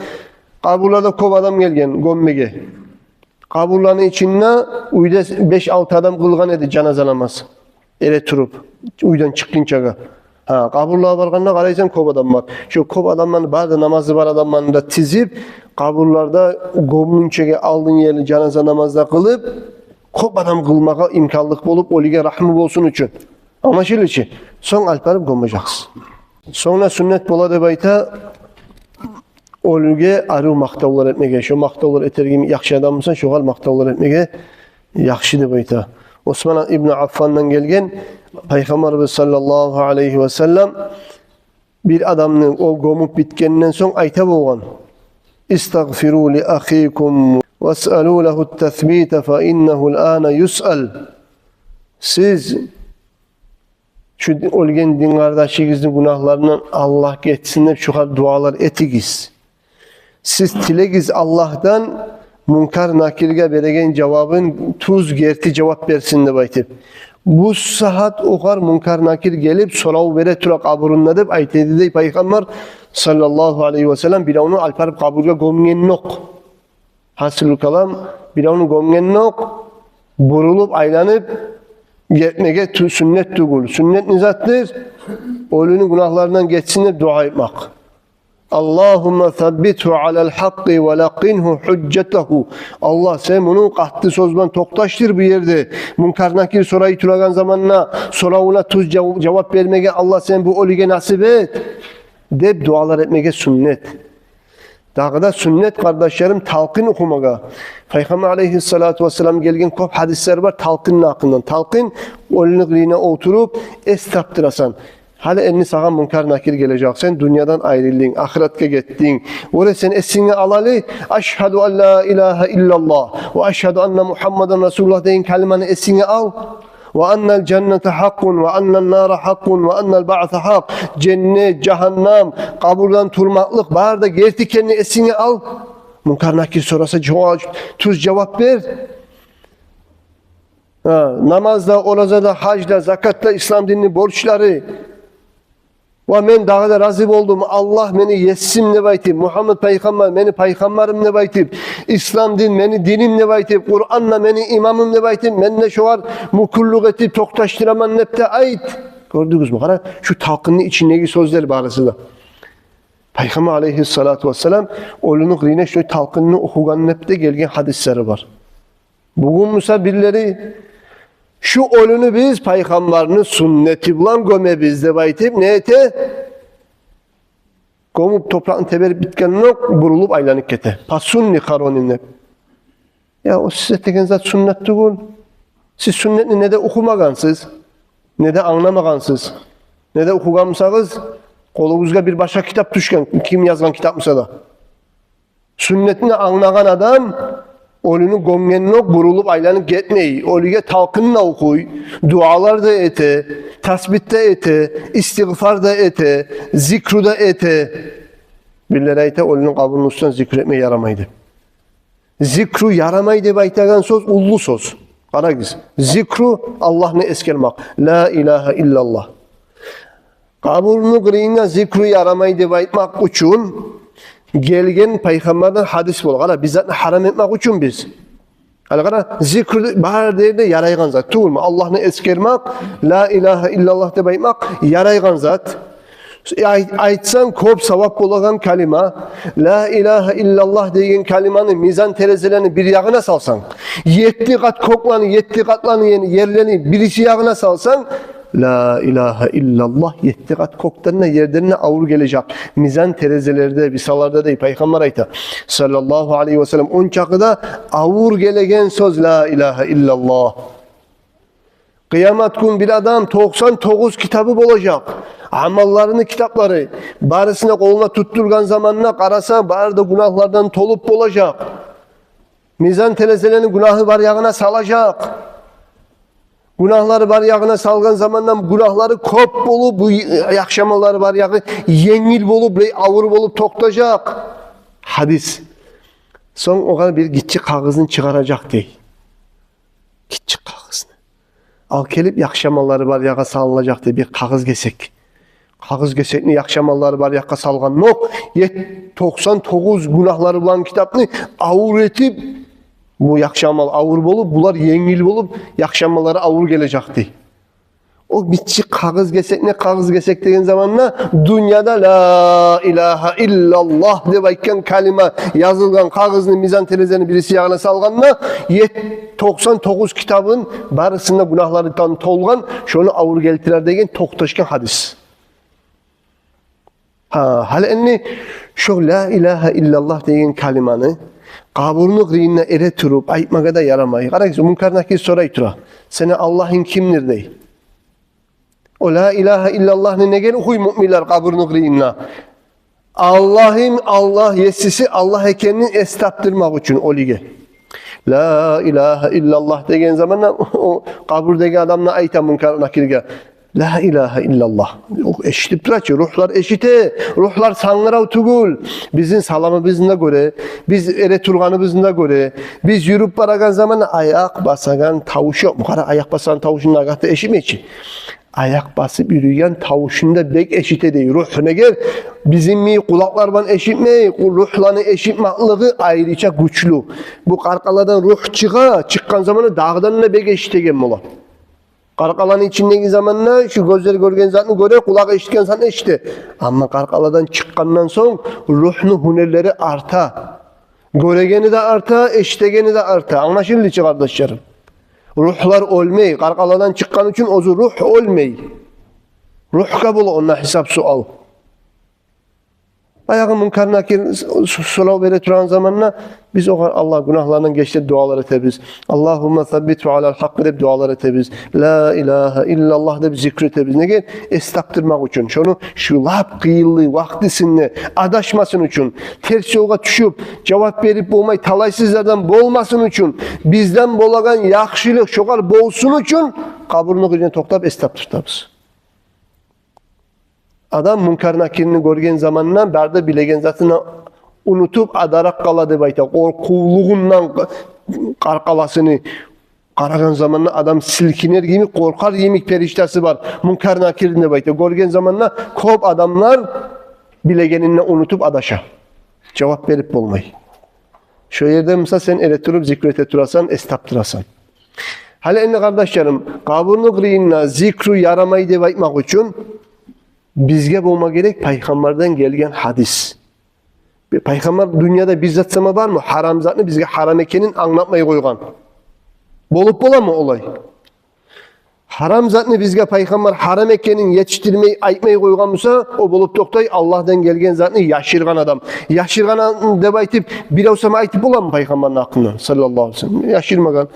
Къабурларда кёп адам гелген гёммеге. Къабурланы ичинде уьйде беш-алты адам къылгъан эди жаназа намаз. Эретуруп, уьйден чыкъгъынчагъа. Гьа, къабурлагъа баргъанда къарайсан, кёп адам бар. Шо кёп адамланы бары да, намазы бар адамланы да тизип, къабурларда гёмгюнчеге алдын ерли жаназа намаз да къылып, кёп адам къылмагъа имканлыкъ болуп, оьлюге рагьму болсун учун. Англашылды чы? Сонг алып барып гёмежексиз. Сонг да сюннет бола деп айта, оьлюге арив макътавлар этмеге. Шо макътавлар этер йимик яхшы адам буса, шогъар макътавлар этмеге яхшы деп айта. Осман ибну Аффандан гелген, Пайхаммарыбыз саллаллагьу алайгьи васаллам бир адамны о гёмюп битгенден сонг айта болгъан: «Истагъфиру ли ахикум васъалу лагьу ттасбита фа иннагьу ль-ана юсъал». Сиз шу оьлген дин къардашыгъызны гюнагьларындан Аллагь гечсин деп шугъар дуалар этигиз. Сиз тилегиз Аллагьдан Мункар Накирге береген жавабын тюз, герти жавап берсин деп айтып. Бу сагьат огъар Мункар Накир гелип сорав бере тура къабурунда деп айта эди дей Пайхаммар саллаллагьу алайгьи васаллам, биревню алып барып къабургъа гёмгенокъ. Гьасили калам, биревню гёмгенокъ, бурулуп, айланып гетмеге тю-, сюннет тюгюл. Сюннет не затдыр? Оьлюню гюнагьларындан гечсин деп дуа этмек. «Аллагьумма саббитгьу алал гьакъкъи ва лакъкъингьу гьужжатагьу». Аллагь, сен муну къатты сёз булан токъташдыр бу ерде. Мункар Накир сорай турагъан заманда соравуна тюз жав-, жавап бермеге, Аллагь, сен бу оьлюге насип эт, деп дуалар этмеге сюннет. Дагъы да сюннет, къардашларым, талкъин охумагъа. Пайхаммар алайгьиссалату вассалам гелген кёп гьадислер бар талкъинни гьакъындан. Талкъин, оьлюню къырыйына олтуруп, эс тапдырасан. Гьали энни сагъа Мункар Накир гележек. Сен дюньядан айрылдынг, ахыратгъа гетдинг. Оьре сен эсинге ал гьали: «Ашгьаду ан ла илагьа иллаллагь ва ашгьаду анна Мугьаммадан расулуллагь» деген калиманы эсинге ал. «Ва аннал жанната гьакъкъун, ва аннан нара гьакъкъун, ва аннал баъса гьакъ». Женнет, жагьаннам, къабурдан турмакълыкъ бары да герти экенни эсинге ал. Мункар Накир сораса, жава-, тюз жавап бер. Гьа, намаз да, ораза да, гьаж да, закат да ислам динини борчлары. Ва мен дагъы да рази болдум, Аллагь мени есим деп айтып, Мугьаммад пайхаммар мени пайхаммарым деп айтып, ислам дин мени диним деп айтып, Къуран да мени имамым деп айтып, мен де шогъар мюкюнлюк этип токъташдыраман деп де айт. Гёрдюгюзмю? Къара, шу талкъынны ичиндеги сёзлер барысы да. Пайхаммар алейгьиссалату вассалам оьлюню къырыйына шулай талкъынны охугъан деп де гелген гьадислери бар. Бугюн буса бирлери: «Шу оьлюню биз пайхаммарны сюннети булан гёмебиз», — деп айтып, не эте? Гёмюп, топуракъны теберип битгенокъ, бурулуп айланып гете. «По сунне хороним», — деп. Я, о сиз этеген зат сюннет тюгюл. Сиз сюннетни не де охумагъансыз, не де англамагъансыз, не де охугъан бусагъыз, къолугъузгъа бир башгъа китап тюшген, ким язгъан китап буса да. Сюннетни англагъан адам оьлюню гёмгенокъ бурулуп айланып гетмей, оьлюге талкъын да охуй, дуалар да эте, тасбит де эте, истигъфар да эте, зикру да эте. Бирлери айта, оьлюню къабурну уьстюнден зикру этме ярамай деп. Зикру ярамай деп айтагъан сёз уллу сёз. Къарагъыз, зикру — Аллагьны эсгермек. Ла илагьа иллаллагь. Къабурну къырыйында зикру ярамай деп айтмакъ учун гелген пайхаммардан гьадис бола. Къара, биз затны гьарам этмек учун биз. Гьали къара, зикру бар ерде ярайгъан зат тюгюлмю? Аллагьны эсгермек, ла илагьа иллаллагь деп айтмакъ ярайгъан зат. Ай-, айтсанг, кёп савап болагъан калима. Ла илагьа иллаллагь деген калиманы мизан терезелени бир ягъына салсанг, етти къат кёклени, етти къатланы, яни ерлени бириси ягъына салсанг, ла илагьа иллаллагь етти къат кёкден де, ерден де авур гележек. Мизан терезелерде, бисаларда, дей, пайхаммар айта, саллаллагьу алайгьи ва саллам, ончакъы да авур гелеген сёз ла илагьа иллаллагь. Къыямат гюн бир адам токъсан тогъуз китабы болажакъ. Амалларыны китаплары. Барысын да къолуна тутдургъан заманда къараса, бары да гюнагьлардан толуп болажакъ. Мизан терезелени гюнагьы бар ягъына салажакъ. Гюнагьлары бар ягъына салгъан заманда гюнагьлары кёп болуп, бу яхшы амаллары бар ягъы енгил болуп, бирей авур болуп токътажакъ. Гьадис. Сонг огъар бир гиччи къагъызны чыгъаражакъ, дей. Гиччи къагъызны. Ал гелип, яхшы амаллары бар ягъа салынажакъ, дей, бир къагъыз гесек. Къагъыз гесекни яхшы амаллары бар якъгъа салгъандокъ, ет-, токъсан тогъуз гюнагьлары булан китапны авур этип, бу яхшы амал авур болуп, булар енгил болуп, яхшы амаллары авур гележек, дей. О гиччи къагъыз гесекни, къагъыз гесек деген заманда, дюньяда ла илагьа иллаллагь деп айтгъан калима язылгъан къагъызны мизан терезени бириси ягъына салгъанда, ет-, токъсан тогъуз китабын барысында гюнагьлардан толгъан, шону авур гелтирер деген токъташгъан гьадис. Гьа, гьали энни шо ла илагьа иллаллагь деген калиманы къабурну къырыйында эретуруп айтмагъа да ярамай. Къарагъыз, Мункар Накир сорай тура: «Сени Аллагьынг кимдир?» — дей. О ла илагьа иллаллагьны неге охуй муъминлер къабурну къырыйында? Аллагьым Аллагь, есиси Аллагь экенин эс тапдырмакъ учун оьлюге. Ла илагьа иллаллагь деген заманда о къабурдагъы адам да айта Мункар Накирге: «Ла илагьа иллаллагь». О эшитип тура чы, ругьлар эшите, ругьлар сангырав тюгюл. Бизин саламыбызны да гёре, биз эретургъаныбызны да гёре, биз юрюп барагъан заманда аякъ басагъан тавуш ёкъму? Къара, аякъ басагъан тавушун нагагьда эшитмей чи. Аякъ басып юрюйген тавушун да бек эшите, дей, ругь. Неге? Бизин мийи къулакълар булан эшитмей, къу-, ругьланы эшитмеклиги айрыча гючлю. Бу къаркъаладан ругь чыгъа, чыкъгъан заманда дагъыдан да бек эшитеген бола. Къаркъаланы ичиндеги заманда шу гёзлер гёрген затны гёре, къулакъ эшитген затны эшите. Амма къаркъаладан чыкъгъандан сонг ругьну гьюнерлери арта. Гёрегени де арта, эшитегени де арта. Англашылды чы, къардашларым? Ругьлар оьлмей, къаркъаладан чыкъгъан учун оьзю ругь оьлмей. Ругьгъа бола онда гьисап-суал. Баягъы Мункар Накир с-, с-, сорав бере турагъан заманда биз огъар Аллагь гюнагьларындан геч деп дуалар этебиз. «Аллагьумма саббитгьу алал гьакъкъи» деп дуалар этебиз. «Ла илагьа иллаллагь» деп зикру этебиз. Неге? Эс тапдырмакъ учун. Шону шу лап къыйынлы вакътисинде адашмасын учун, терс ёлгъа тюшюп, жавап берип болмай талайсызлардан болмасын учун, бизден болагъан яхшылыкъ шогъар болсун учун къабурну къырыйына токътап эс тапдыртабыз. Адам Мункар Накирни гёрген заманда бары да билеген затын унутуп, адаракъ къала деп айта. Къоркъувлугъундан къаркъаласыны Къарагъан заманда адам силкинер йимик, къоркъар йимик периштасы бар. Мункар Накирни деп айта. Гёрген заманда кёп адамлар билегенин де унутуп адаша. Жавап берип болмай. Шо ерде, мисал, сен эретуруп зикру эте турасан, эс таптырасан. Гьали энни, къардашларым, къабурну къырыйында зикру ярамай деп айтмакъ учун бизге болма герек пайхаммардан гелген гьадис. Бир пайхаммар дюньяда бир зат сама бармы, гьарам затны бизге гьарам экенин англатмай къойгъан? Болуп боламы олай? Гьарам затны бизге пайхаммар гьарам экенин етишдирмей, айтмай къойгъан буса, о болуп токътай Аллагьдан гелген затны яшыргъан адам. Яшыргъан деп айтып, бирев сама айтып боламы пайхаммарны гьакъындан, саллаллагьу алейгьи ва саллам? Яшырмагъан.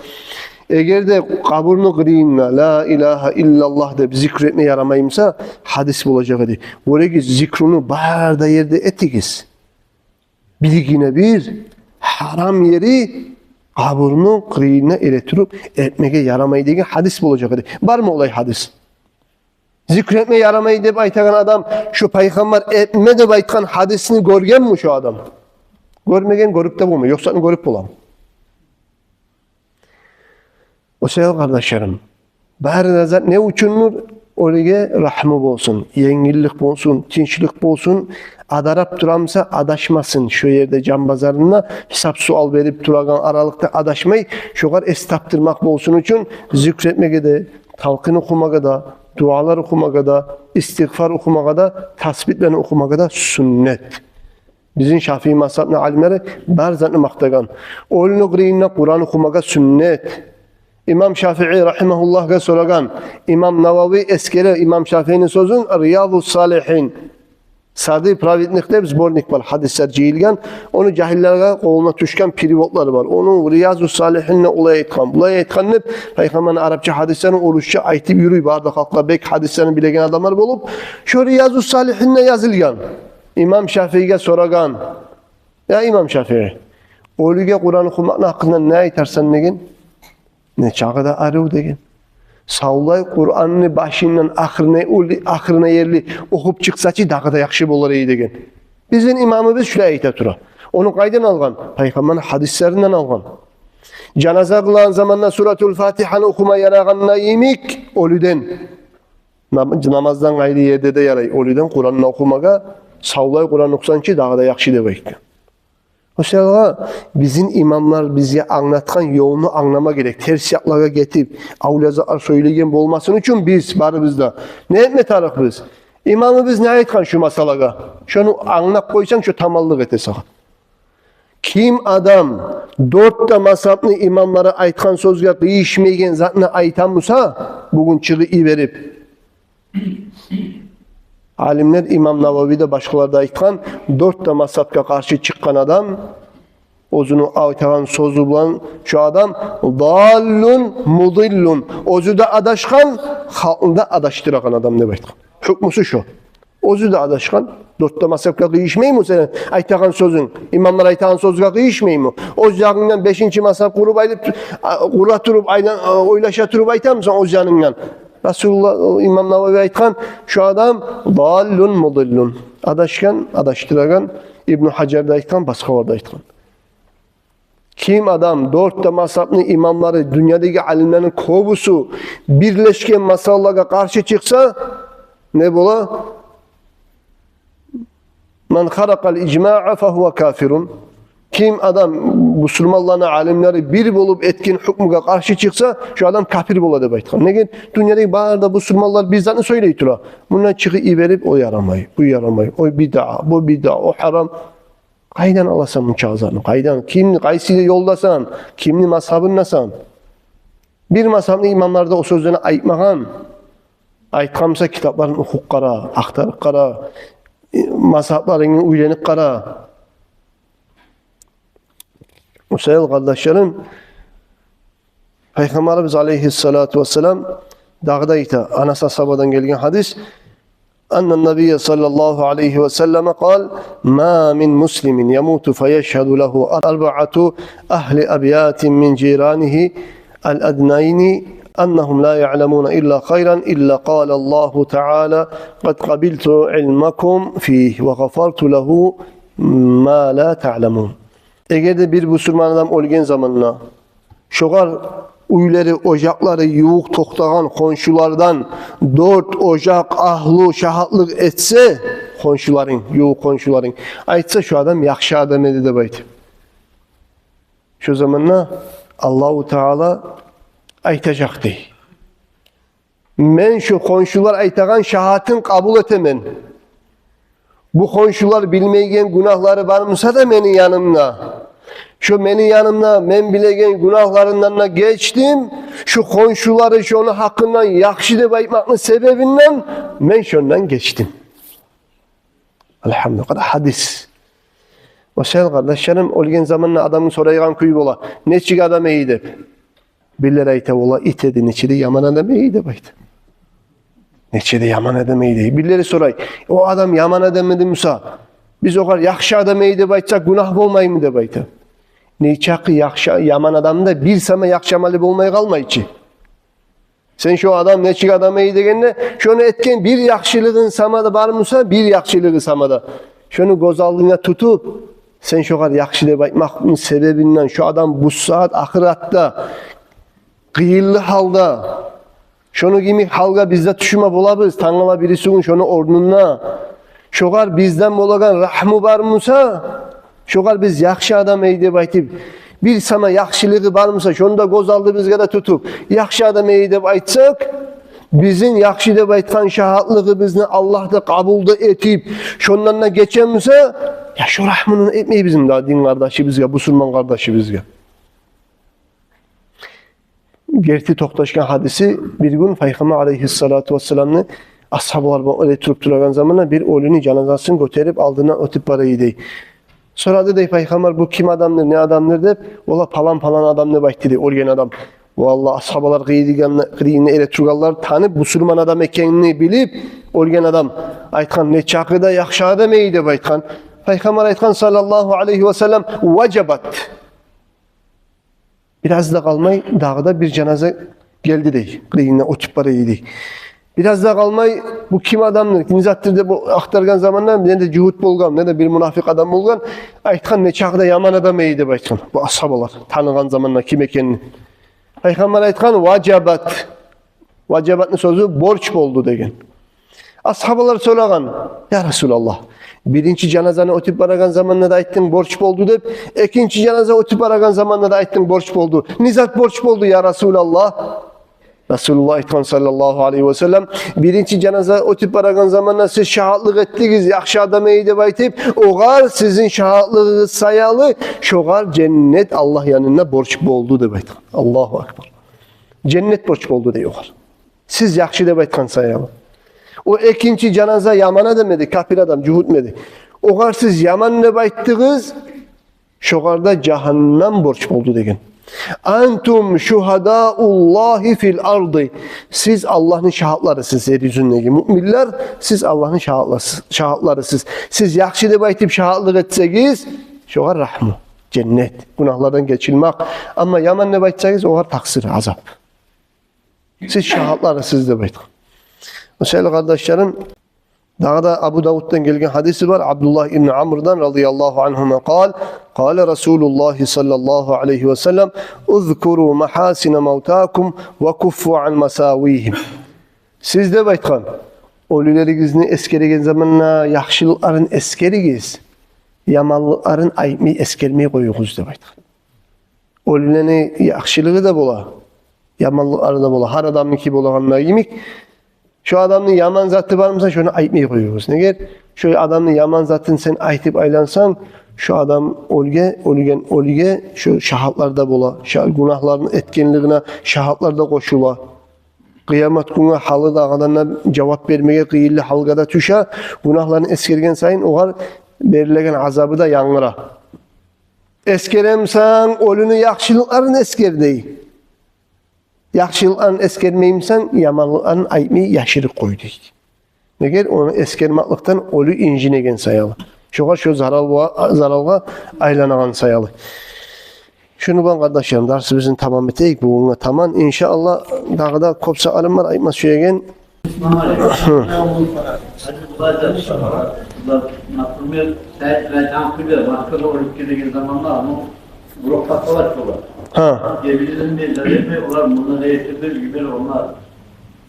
Эгер де къабурну къырыйында «Ла илагьа иллаллагь» деп зикру этме ярамай буса, гьадис болажакъ эди. Гёрегиз, зикруну бар да ерде этигиз. Биргине бир гьарам ери къабурну къырыйына эретуруп этмеге ярамай деген гьадис болажакъ эди. Бармы олай гьадис? Зикру этме ярамай деп айтагъан адам, шо пайхаммар этме деп айтгъан гьадисни гёргенми шо адам? Гёрмеген, гёрюп де болмай. Ёкъ затны гёрюп боламы? О саялы, къардашларым, бары да зат не учундур? Оьлюге рагьму болсун, енгиллик болсун, тынчлыкъ болсун. Адарап турамыса, адашмасын. Шо ерде, жан базарында, гьисап-суал берип турагъан аралыкъда адашмай, шогъар эс таптырмакъ болсун учун зикру этмеге де, талкъин охумагъа да, дуалар охумагъа да, истигъфар охумагъа да, тасбигьлени охумагъа да сюннет. Бизин Шафии мазгьабны алимлери бар затны макътагъан. Оьлюню къырыйында Къуран охумагъа сюннет. Имам Шафии рагьимагьуллагьгъа сорагъан, имам Навави эсгере имам Шафиини сёзюн, «Риязу Салигьин». «Сады праведник» деп сборник бар, гьадислер жыйылгъан. Ону жагьиллеге къолуна тюшген переводлары бар. Ону «Риязу Салигьин»де олай айтгъан, булай айтгъан деп, пайхаммарны арапча гьадислерин орусча айтып юрюй бары да халкъгъа, бек гьадислерин билеген адамлар болуп. Шо «Риязу Салигьин»де язылгъан. Имам Шафииге сорагъан: «Я имам Шафии, оьлюге Къуран охумакъны гьакъында не айтарсан?» — деген. «Не чагъы да арив, — деген. — Савлай Къуранны башындан ахырына, ахырына ерли охуп чыкъсачы, дагъы да яхшы болар эди», — деген. Бизин имамыбыз шулай айта тура. Ону къайдан алгъан? Пайхаммарны гьадислеринден алгъан. Жаназа къылагъан заманда Суратул Фатигьаны охума ярагъанда йимик оьлюден, нам-, намаздан къайры ерде де ярай оьлюден Къуранны охумагъа, савлай Къуран охусанчы, дагъы да яхшы деп айтгъан. О саялы бизин имамлар бизге англатгъан ёлну англама герек. Терс якълагъа гетип, авлия затлар сёйлеген болмасын учун биз барыбыз да не этме тарыкъбыз? Имамыбыз не айтгъан шу масъалагъа? Шону англап къойсанг, шо таманлыкъ эте сагъа. Ким адам дёрт де мазгьабны имамлары айтгъан сёзге къыйышмайгъан затны айта буса, бугюн чыгъып йиберип, алимлер, имам Навави де, башгъалар да айтгъан, дёрт де мазгьабгъа къаршы чыкъгъан адам, оьзюню айтагъан сёзю булан, шо адам «даллун мудиллун», оьзю де адашгъан, халкъны да адашдырагъан адам деп айтгъан. Гьукмусу шо. Оьзю де адашгъан. Дёрт де мазгьабгъа къыйышмаймы сени айтагъан сёзюнг? Имамлар айтагъан сёзге къыйышмаймы? Оьз ягъынгдан бешинчи мазгьаб къуруп айлап, а, къура туруп, айлан-, а, ойлаша туруп айтамысан оьз янынгдан? Расулуллагь, имам Навави айтгъан, шо адам «даллун мудиллун». Адашгъан, адашдырагъан, Ибну Гьажар да айтгъан, башгъалар да айтгъан. Ким адам дёрт де мазгьабны имамлары, дюньядагъы алимлени кёбюсю бирлешген масъалагъа къаршы чыкъса, не бола? «Ман харакъал ижмаъа фагьува кафирун». Ким адам бусурманланы алимлери бир болуп этген гьукмугъа къаршы чыкъса, шо адам капир бола деп айтгъан. Неге? Дюньядагъы бары да бусурманлар бир затны сёйлей тура. Мундан чыгъып йиберип, о ярамай, бу ярамай, о бидаа, бу бидаа, о гьарам. Къайдан аласан мунча затны? Къайдан? Кимни, къайсы ёлдасан? Кимни мазгьабындасан? Бир мазгьабны имамлары да о сёзлени айтмагъан. Айтгъан буса, китапларын охуп къара, ахтарып къара, э, мазгьабларынгны уьйренип къара. О саялы, къардашларым, Пайхаммарыбыз алейгьиссалату вассалам дагъы да айта, Анас асгьабадан гелген гьадис: «Аннан набийя саллаллагьу алайгьи ва саллама къал: ма мин муслимин ямуту фаяшгьаду лагьу арбаату агьли абятин мин жиранигьи ал-аднайни аннагьум ла яъламуна илла хайран, илла къалаллагьу таала: къад къабилту илмакум фигьи ва гъафарту лагьу ма ла таъламун». Эгер де бир бусурман адам оьлген заманда шогъар уьйлери, ожакълары ювукъ токътагъан хоншулардан дёрт ожакъ агьлю шагьатлыкъ этсе, хоншуларынг, ювукъ хоншуларынг, айтса, шу адам яхшы адам эди деп айтып. Шу заманда Аллагьу Таала айтажакъ дей: «Мен шу хоншулар айтагъан шагьатын къабул этемен. Бу хоншулар билмейген гюнагьлары бар буса да мени янымда, шу мени янымда мен билеген гюнагьларындан да гечдим. Шу хоншулары шону гьакъындан яхшы деп айтмакъны себебинден мен шондан гечдим». Альгьамдулиллагь. Къара, гьадис. О саялы, къардашларым, оьлген заманда адамны сорайгъан кюй бола: «Нечик адам эди?» — деп. Бирлер айта: «Валлагь, ит эди, нечик де яман адам эди», — деп айта. «Нечик де яман адам эди». Бирлери сорай: «О адам яман адам эди буса, биз огъар яхшы адам эди деп айтсакъ, гюнагь болмаймы?» — деп айта. Нечакъы яхшы, яман адамны да бир сама яхшы амалы болмай къалмай чы. Сен шо адам нечик адам эди дегенде, шону этген бир яхшылыгъы сама да бар буса, бир яхшылыгъы сама да, шону гёз алдынга тутуп, сен шогъар яхшы деп айтмакъны себебинден шо адам бу сагьат ахыратда къыйынлы гьалда, шону йимик гьалгъа биз де тюшме болабыз, тангала бириси гюн шону орнунда. Шогъар бизден болагъан рагьму бар буса, шогъар биз яхшы адам эди деп айтып, бир сама яхшылыгъы бар буса, шону да гёз алдыбызгъа да тутуп, яхшы адам эди деп айтсакъ, бизин яхшы деп айтгъан шагьатлыгъыбызны Аллагь да къабул да этип, шондан да гече буса, я шо рагьмуну этмейбизми дагъы дин къардашыбызгъа, бусурман къардашыбызгъа? Герти токъташгъан гьадиси, бир гюн Пайхаммар алейгьиссалату вассаламны асгьабалар булан эретуруп турагъан заманда бир оьлюню жаназасын гётерип алдындан оьтюп бара эди дей. Сорады дей Пайхаммар: «Бу ким адамдыр, не адамдыр?» — деп. Олар: «Палан-палан адам», — деп айтды дей оьлген адам. Валлагь, асгьабалар къырыйында, къырыйында эретургъанлар танып, бусурман адам экенин билип, оьлген адам айтгъан: «Нечакъы да яхшы адам эди», — деп айтгъан. Пайхаммар айтгъан, саллаллагьу алейгьи вассалам: «Важабат». Бираз да къалмай, дагъы да бир жаназа гелди дей, къырыйындан оьтюп бара эди дей. Бираз да къалмай: «Бу ким адамдыр, не затдыр?» — деп ахтаргъан заманда, не де жугьут болгъан, не де бир мунафикъ адам болгъан, айтгъан: «Нечакъы да яман адам эди», — деп айтгъан. Бу асгьабалар таныгъан заманда ким экенин. Пайхаммар айтгъан: «Важабат». Важабатны сёзю борч болду деген. Асгьабалар сорагъан: «Я Расулаллагь, биринчи жаназаны оьтюп барагъан заманда да айтдынг борч болду деп, экинчи жаназа оьтюп барагъан заманда да айтдынг борч болду. Не зат борч болду, я Расулаллагь?» Расулуллагь айтгъан, саллаллагьу алейгьи вассалам: «Биринчи жаназа оьтюп барагъан заманда сиз шагьатлыкъ этдигиз, яхшы адам эди деп айтып, огъар сизин шагьатлыгъыгъыз саялы шогъар женнет Аллагь янында борч болду», — деп айтгъан. Аллагьу акбар. Женнет борч болду дей огъар, сиз яхшы деп айтгъан саялы. О экинчи жаназа яман адам эди, капир адам, жугьут эди. Огъар сиз яман деп айтдыгъыз, шогъар да жагьаннам борч болду деген. «Антум шугьадауллагьи фил арды». Сиз Аллагьны шагьатларысыз, ер юзюндеги муъминлер, сиз Аллагьны шагьатларысыз, шагьатларысыз. Сиз яхшы деп айтып шагьатлыкъ этсегиз, шогъар рагьму, женнет, гюнагьлардан гечилмек. Амма яман деп айтсагъыз, огъар такъсыр, азап. Сиз шагьатларысыз деп айтгъан. О саялы, къардашларым, дагъы да Абу Давуддан гелген гьадиси бар, Абдуллагь ибн Амрдан, радияллагьу ангьума, къал: «Къала Расулуллагьи саллаллагьу алейгьи вассалам: узкуру магьасина мавтакум ва куффу ан масавигьим». Сиз деп айтгъан, оьлюлеригизни эсгереген заманда яхшылыкъларын эсгеригиз, яманлыкъларын айтмай, эсгермей къоюгъуз деп айтгъан. Оьлюлени яхшылыгъы да бола, яманлыкълары да бола. Гьар адамныки болагъанда йимик, шо адамны яман заты бар буса, шону айтмай къоюгъуз. Неге? Шо адамны яман затын сен айтып айлансанг, шо адам оьлге, оьлген оьлюге шо шагьатлар да бола, ша-, гюнагьларын этгенлигине шагьатлар да къошула. Къыямат гюнге гьали дагъыдан да жавап бермеге къыйынлы гьалгъа да тюше, гюнагьларын эсгерген сайын огъар берилеген азабы да янгыра. Эсгеремсен, оьлюню яхшылыкъларын эсгер дей. Яхшылыкъларын эсгермеймисен, яманлыкъларын айтмай яшырып къой дей. Неге? Ону эсгермекликден оьлю инжинеген саялы. Шогъар шо зарал-, заралгъа айланагъан саялы. Шуну булан, къардашларым, дарсыбызны тамам этейик. Бугюнге таман. Иншааллагь, дагъы да кёп саалым бар айтма сюеген. Например, Сайыт Райдан кюйде Маккада оьлюп гелеген заманда, ну, Гробгъа салачы олар. Гьа. Гебинлемей, не этмей, олар мунда не этип, гибер олар.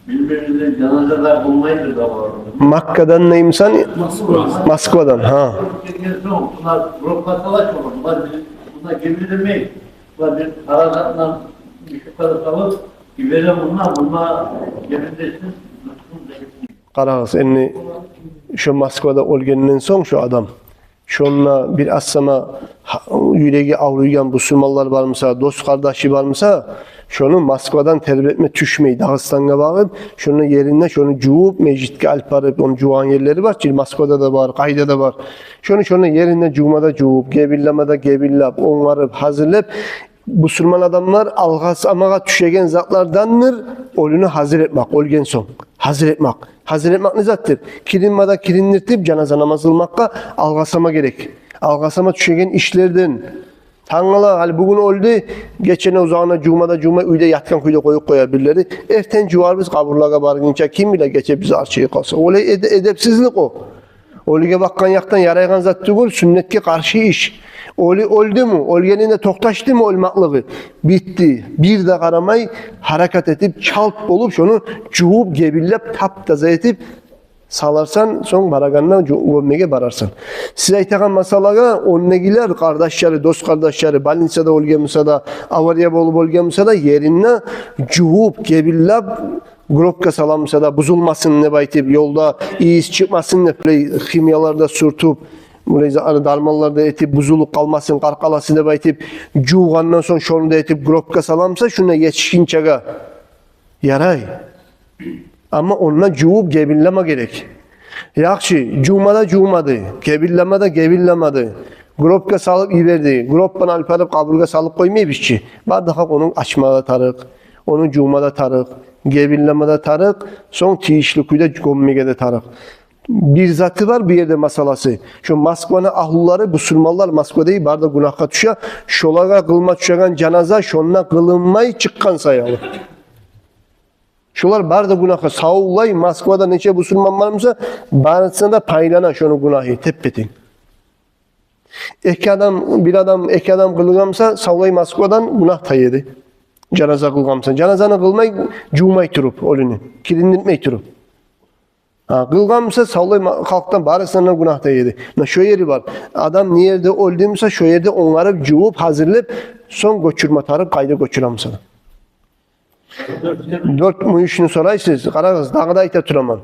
Бир-биринден жаназа да къылмайдыр да олар. Маккадан неймисен? Москва. Москвадан, гьа. Гелген сонг, булар гробгъа салачы олар. Булар бир, мунда гебинлемей. Булар бир къара затдан, бир шукъа да салып, гибере мунда, мунда гебинлесин. Къарагъыз, энни шо Москвада оьлгенден сонг шо адам, шонда бир аз сама гьа-, юреги авруйгъан бусурманлар бармыса, дос-къардашы бармыса, шону Москвадан тербетме тюшмей, Дагъыстангъа багъып, шону еринде шону жувуп, межитге алып барып, ону жувагъан ерлери бар чы, Москвада да бар, къайда да бар. Шону шону еринде жувма да жувуп, гебинлеме де гебинлеп, онгарып, гьазирлеп, бусурман адамлар алгъасамагъа тюшеген затлардандыр оьлюню гьазир этмек, оьлген сонг гьазир этмек. Гьазир этмек не затдыр? Киринме де кириндиртип, жаназа намаз къылмакъгъа алгъасама герек. Алгъасама тюшеген ишлерден. Тангала, гьали бугюн оьлдю, гечени узагъына жувма да жувмай, уьйде ятгъан кюйде къоюп къоя бирлери. Эртен жуварбыз, къабурлагъа баргъынча, ким биле, гече биз арчайып къалса. Олай эде-, эдепсизлик о. Оьлюге бакъгъан якъдан ярайгъан зат тюгюл, сюннетге къаршы иш. Оьлю оьлдюмю, оьлгенинде токъташдымы оьлмеклиги? Битди. Бир де къарамай, гьаракат этип, чалт болуп, шону жувуп, гебинлеп, тап-таза этип саларсан, сонг барагъанда жу-, гёммеге барарсан. Сиз айтагъан масъалагъа, ондагъылар, къардашлары, дос-къардашлары, больницада оьлген буса да, авария болуп оьлген буса да, еринде жувуп, гебинлеп, гробгъа саламыса да, бузулмасын деп айтып, ёлда ийис чыкъмасын деп, булай химиялар да сюртюп, булай за-, дарманлар да этип, бузулуп къалмасын къаркъарасы деп айтып, жувгъандан сонг шону да этип, гробгъа саламыса, шунда етишгинчеге ярай. Амма онда жувуп, гебинлеме герек. Яхшы, жувма да жувмады, гебинлеме де гебинлемеди. Гробгъа салып йиберди. Гробдан алып барып къабургъа салып къоймайбыз чы. Бары да халкъ ону ачма да тарыкъ, ону жувма да тарыкъ, гебинлеме де тарыкъ, сонг тийишли кюйде гёммеге де тарыкъ. Бир заты бар бу ерде масъаласы. Шо Москваны агьлулары, бусурманлар Москвада бары да гюнагьгъа тюше. Шолагъа къылма тюшеген жаназа шонда къылынмай чыкъгъан саялы. Шолар бары да гюнагьгъа, савлай Москвада нече бусурман бармыса, барысына да пайлана шону гюнагьы теппе-тенг. Эки адам, бир адам, эки адам къылгъан буса, савлай Москвадан гюнагь тая эди. Жаназа къылгъан буса, жаназаны къылмай, жувмай туруп оьлюню, кириндиртмей туруп. Гьа, къылгъан буса, савлай ма-, халкъдан барысындан гюнагь тая эди. Муна шо ери бар. Адам не ерде оьлдю буса, шо ерде онгарып, жувуп, гьазирлеп, сонг гёчюрме тарыкъ, къайда гёчюре буса да. Дёрт мюйюшню сорайсыз, къарагъыз, дагъы да айта тураман.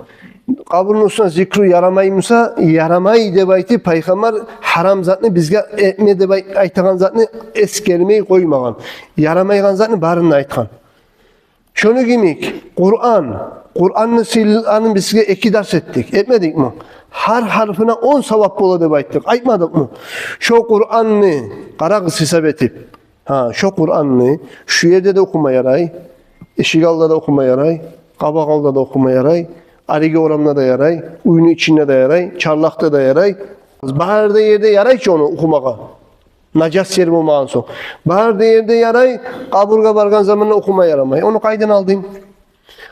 Къабурну уьстюне зикру ярамаймыса, ярамай деп айтып, пайхаммар гьарам затны, бизге этме деп ай-, айтагъан затны эсгермей къоймагъан. Ярамайгъан затны барын да айтгъан. Шону йимик, Къуран. Къуранны сыйлылыгъын биз сизге эки дарс этдик. Этмедикми? Гьар гьарпына он савап бола деп айтдыкъ. Айтмадыкъмы? Шо Къуранны, къарагъыз гьисап этип. Гьа, шо Къуранны шу ерде де охума ярай, эшик алда да охума ярай, къабакъ алда да охума ярай, ариги орамда да ярай, уьйню ичинде де ярай, чарлакъда да ярай. Бары да ерде ярай чы ону охумагъа. Нажас ер болмагъан сонг. Бары да ерде ярай, къабургъа баргъан заманда охума ярамай. Ону къайдан алдынг?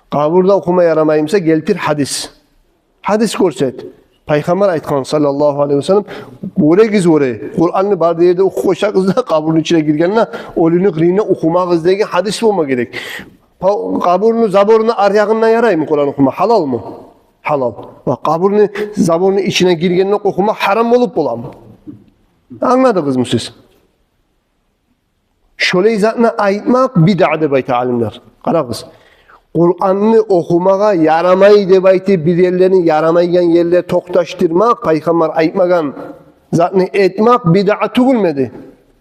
Къабурда охума ярамаймыса, гелтир гьадис. Гьадис гёрсет. Пайхаммар айтгъан, саллаллагьу алайгьи ва саллам, вёрегиз, вёре. Къуранны бары да ерде охуп къойсагъыз да, къабурну ичине гиргенде, оьлюню къырыйына охумагъыз деген гьадис болма герек. Па-, къабурну заборну аръягъында яраймы Къуран охума? Гьалалмы? Гьалал. Ва къабурну заборну ичине гиргенде охума гьарам болуп боламы? Англадыгъызмы сиз? Шолай затны айтмакъ бидъа деп айта алимлер. Къарагъыз. Къуранны охумагъа ярамай деп айтып, бир ерлерин, ярамайгъан ерлер токъташдырмакъ, пайхаммар айтмагъан затны этмакъ бидъа тюгюлмеди?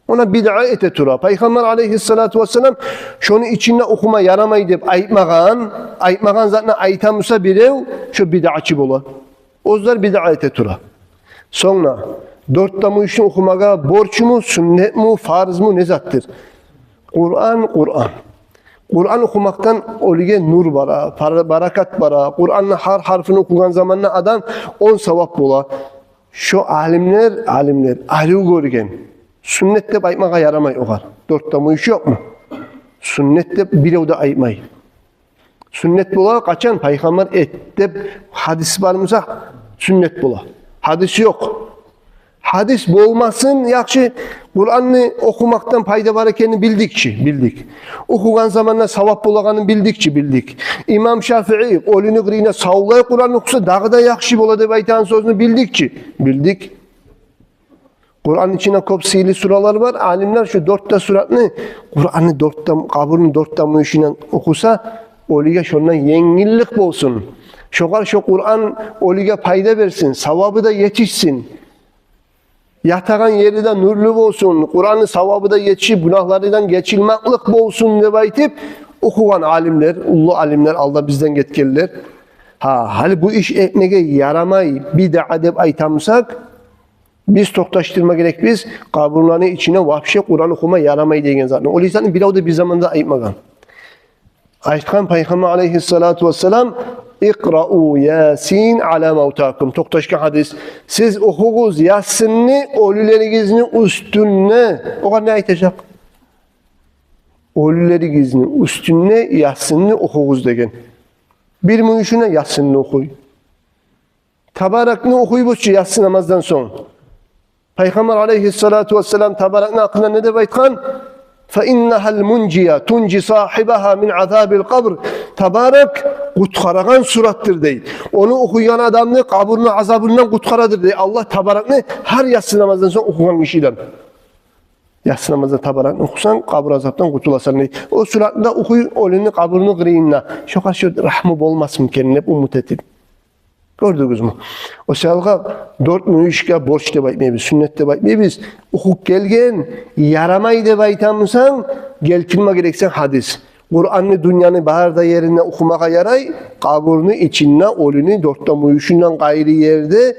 Она бидъа эте тура. Пайхаммар алайгьиссалату вассалам шону ичинде охума ярамай деп айтмагъан, айтмагъан затны айта буса бирев, шо бидъачы бола. Оьзлер бидъа эте тура. Сонг да, дёрт де мюйюшню охумагъа борчму, сюннетми, фарзмы, не затдыр? Къуран, Къуран. Къуран охумакъдан оьлюге нур бара, пара-, баракат бара. Къуранны гьар гьарпын охугъан заманда адам он савап бола. Шо алимлер, алимлер арив гёрген. Сюннет деп айтмагъа ярамай огъар. Дёрт де мюйюш ёкъму? Сюннет деп бирев де айтмай. Сюннет бола къачан пайхаммар эт деп гьадис бар буса, сюннет бола. Гьадис ёкъ. Гьадис болмасын, яхшы, Къуранны охумакъдан пайда бар экенин билдик чи, билдик. Охугъан заманда савап болагъанын билдик чи, билдик. Имам Шафии оьлюню къырыйына савлай Къуран охуса, дагъы да яхшы бола деп айтагъан сёзню билдик чи, билдик. Къуранны ичинде кёп сыйлы суралар бар. Алимлер шу дёрт де суратны, Къуранны дёрт де, къабурну дёрт де мюйюшюнден охуса, оьлюге шондан енгиллик болсун. Шогъар шо Къуран оьлюге пайда берсин, савабы да етишсин. Ятагъан ери де нюрлю болсун, Къуранны савабы да етишип, гюнагьларындан гечилмеклик болсун деп айтып охугъан алимлер, уллу алимлер, алда бизден гетгенлер. Гьа, гьали бу иш этмеге ярамай, бидаа деп айтамысакъ, биз токъташдырма герекбиз къабурланы ичине вообще Къуран охума ярамай деген затны. Олай затны бирев де бир заманда айтмагъан. Айтгъан Пайхаммар алайгьиссалату вассалам: «Икърау Ясин аля мавтакум». Токъташгъан гьадис. Сиз охугъуз Ясинни оьлюлеригизни уьстюнде. Огъар не айтажакъ? Оьлюлеригизни уьстюнде Ясинни охугъуз деген. Бир мюйюшюне Ясинни охуй. Табаракны охуйбуз чу яссы намаздан сонг. Пайхаммар алайгьиссалату вассалам Табаракны гьакъында не деп айтгъан? «Фа иннагьал мунжия, тунжи сагьибагьа мин азабил къабр». Табарак къутгъарагъан суратдыр дей. Ону охуйгъан адамны къабурну азабындан къутгъарадыр дей. Аллагь Табаракны гьар яссы намаздан сонг охугъан гишиден. Яссы намазда Табаракны охусанг, къабур азапдан къутуласан дей. О суратны да охуй оьлюню къабурну къырыйында. Шогъар шо рагьму болмасмы экен деп умут этип. Гёрдюгюзмю? О саялы дёрт мюйюшге борч деп айтмайбыз, сюннет деп айтмайбыз. Охуп гелген, ярамай деп айтамысанг, гелтирме герексен гьадис. Къуранны дюньяны бары да еринде охумагъа ярай, къабурну ичинде, оьлюню дёрт де мюйюшюнден къайры ерде,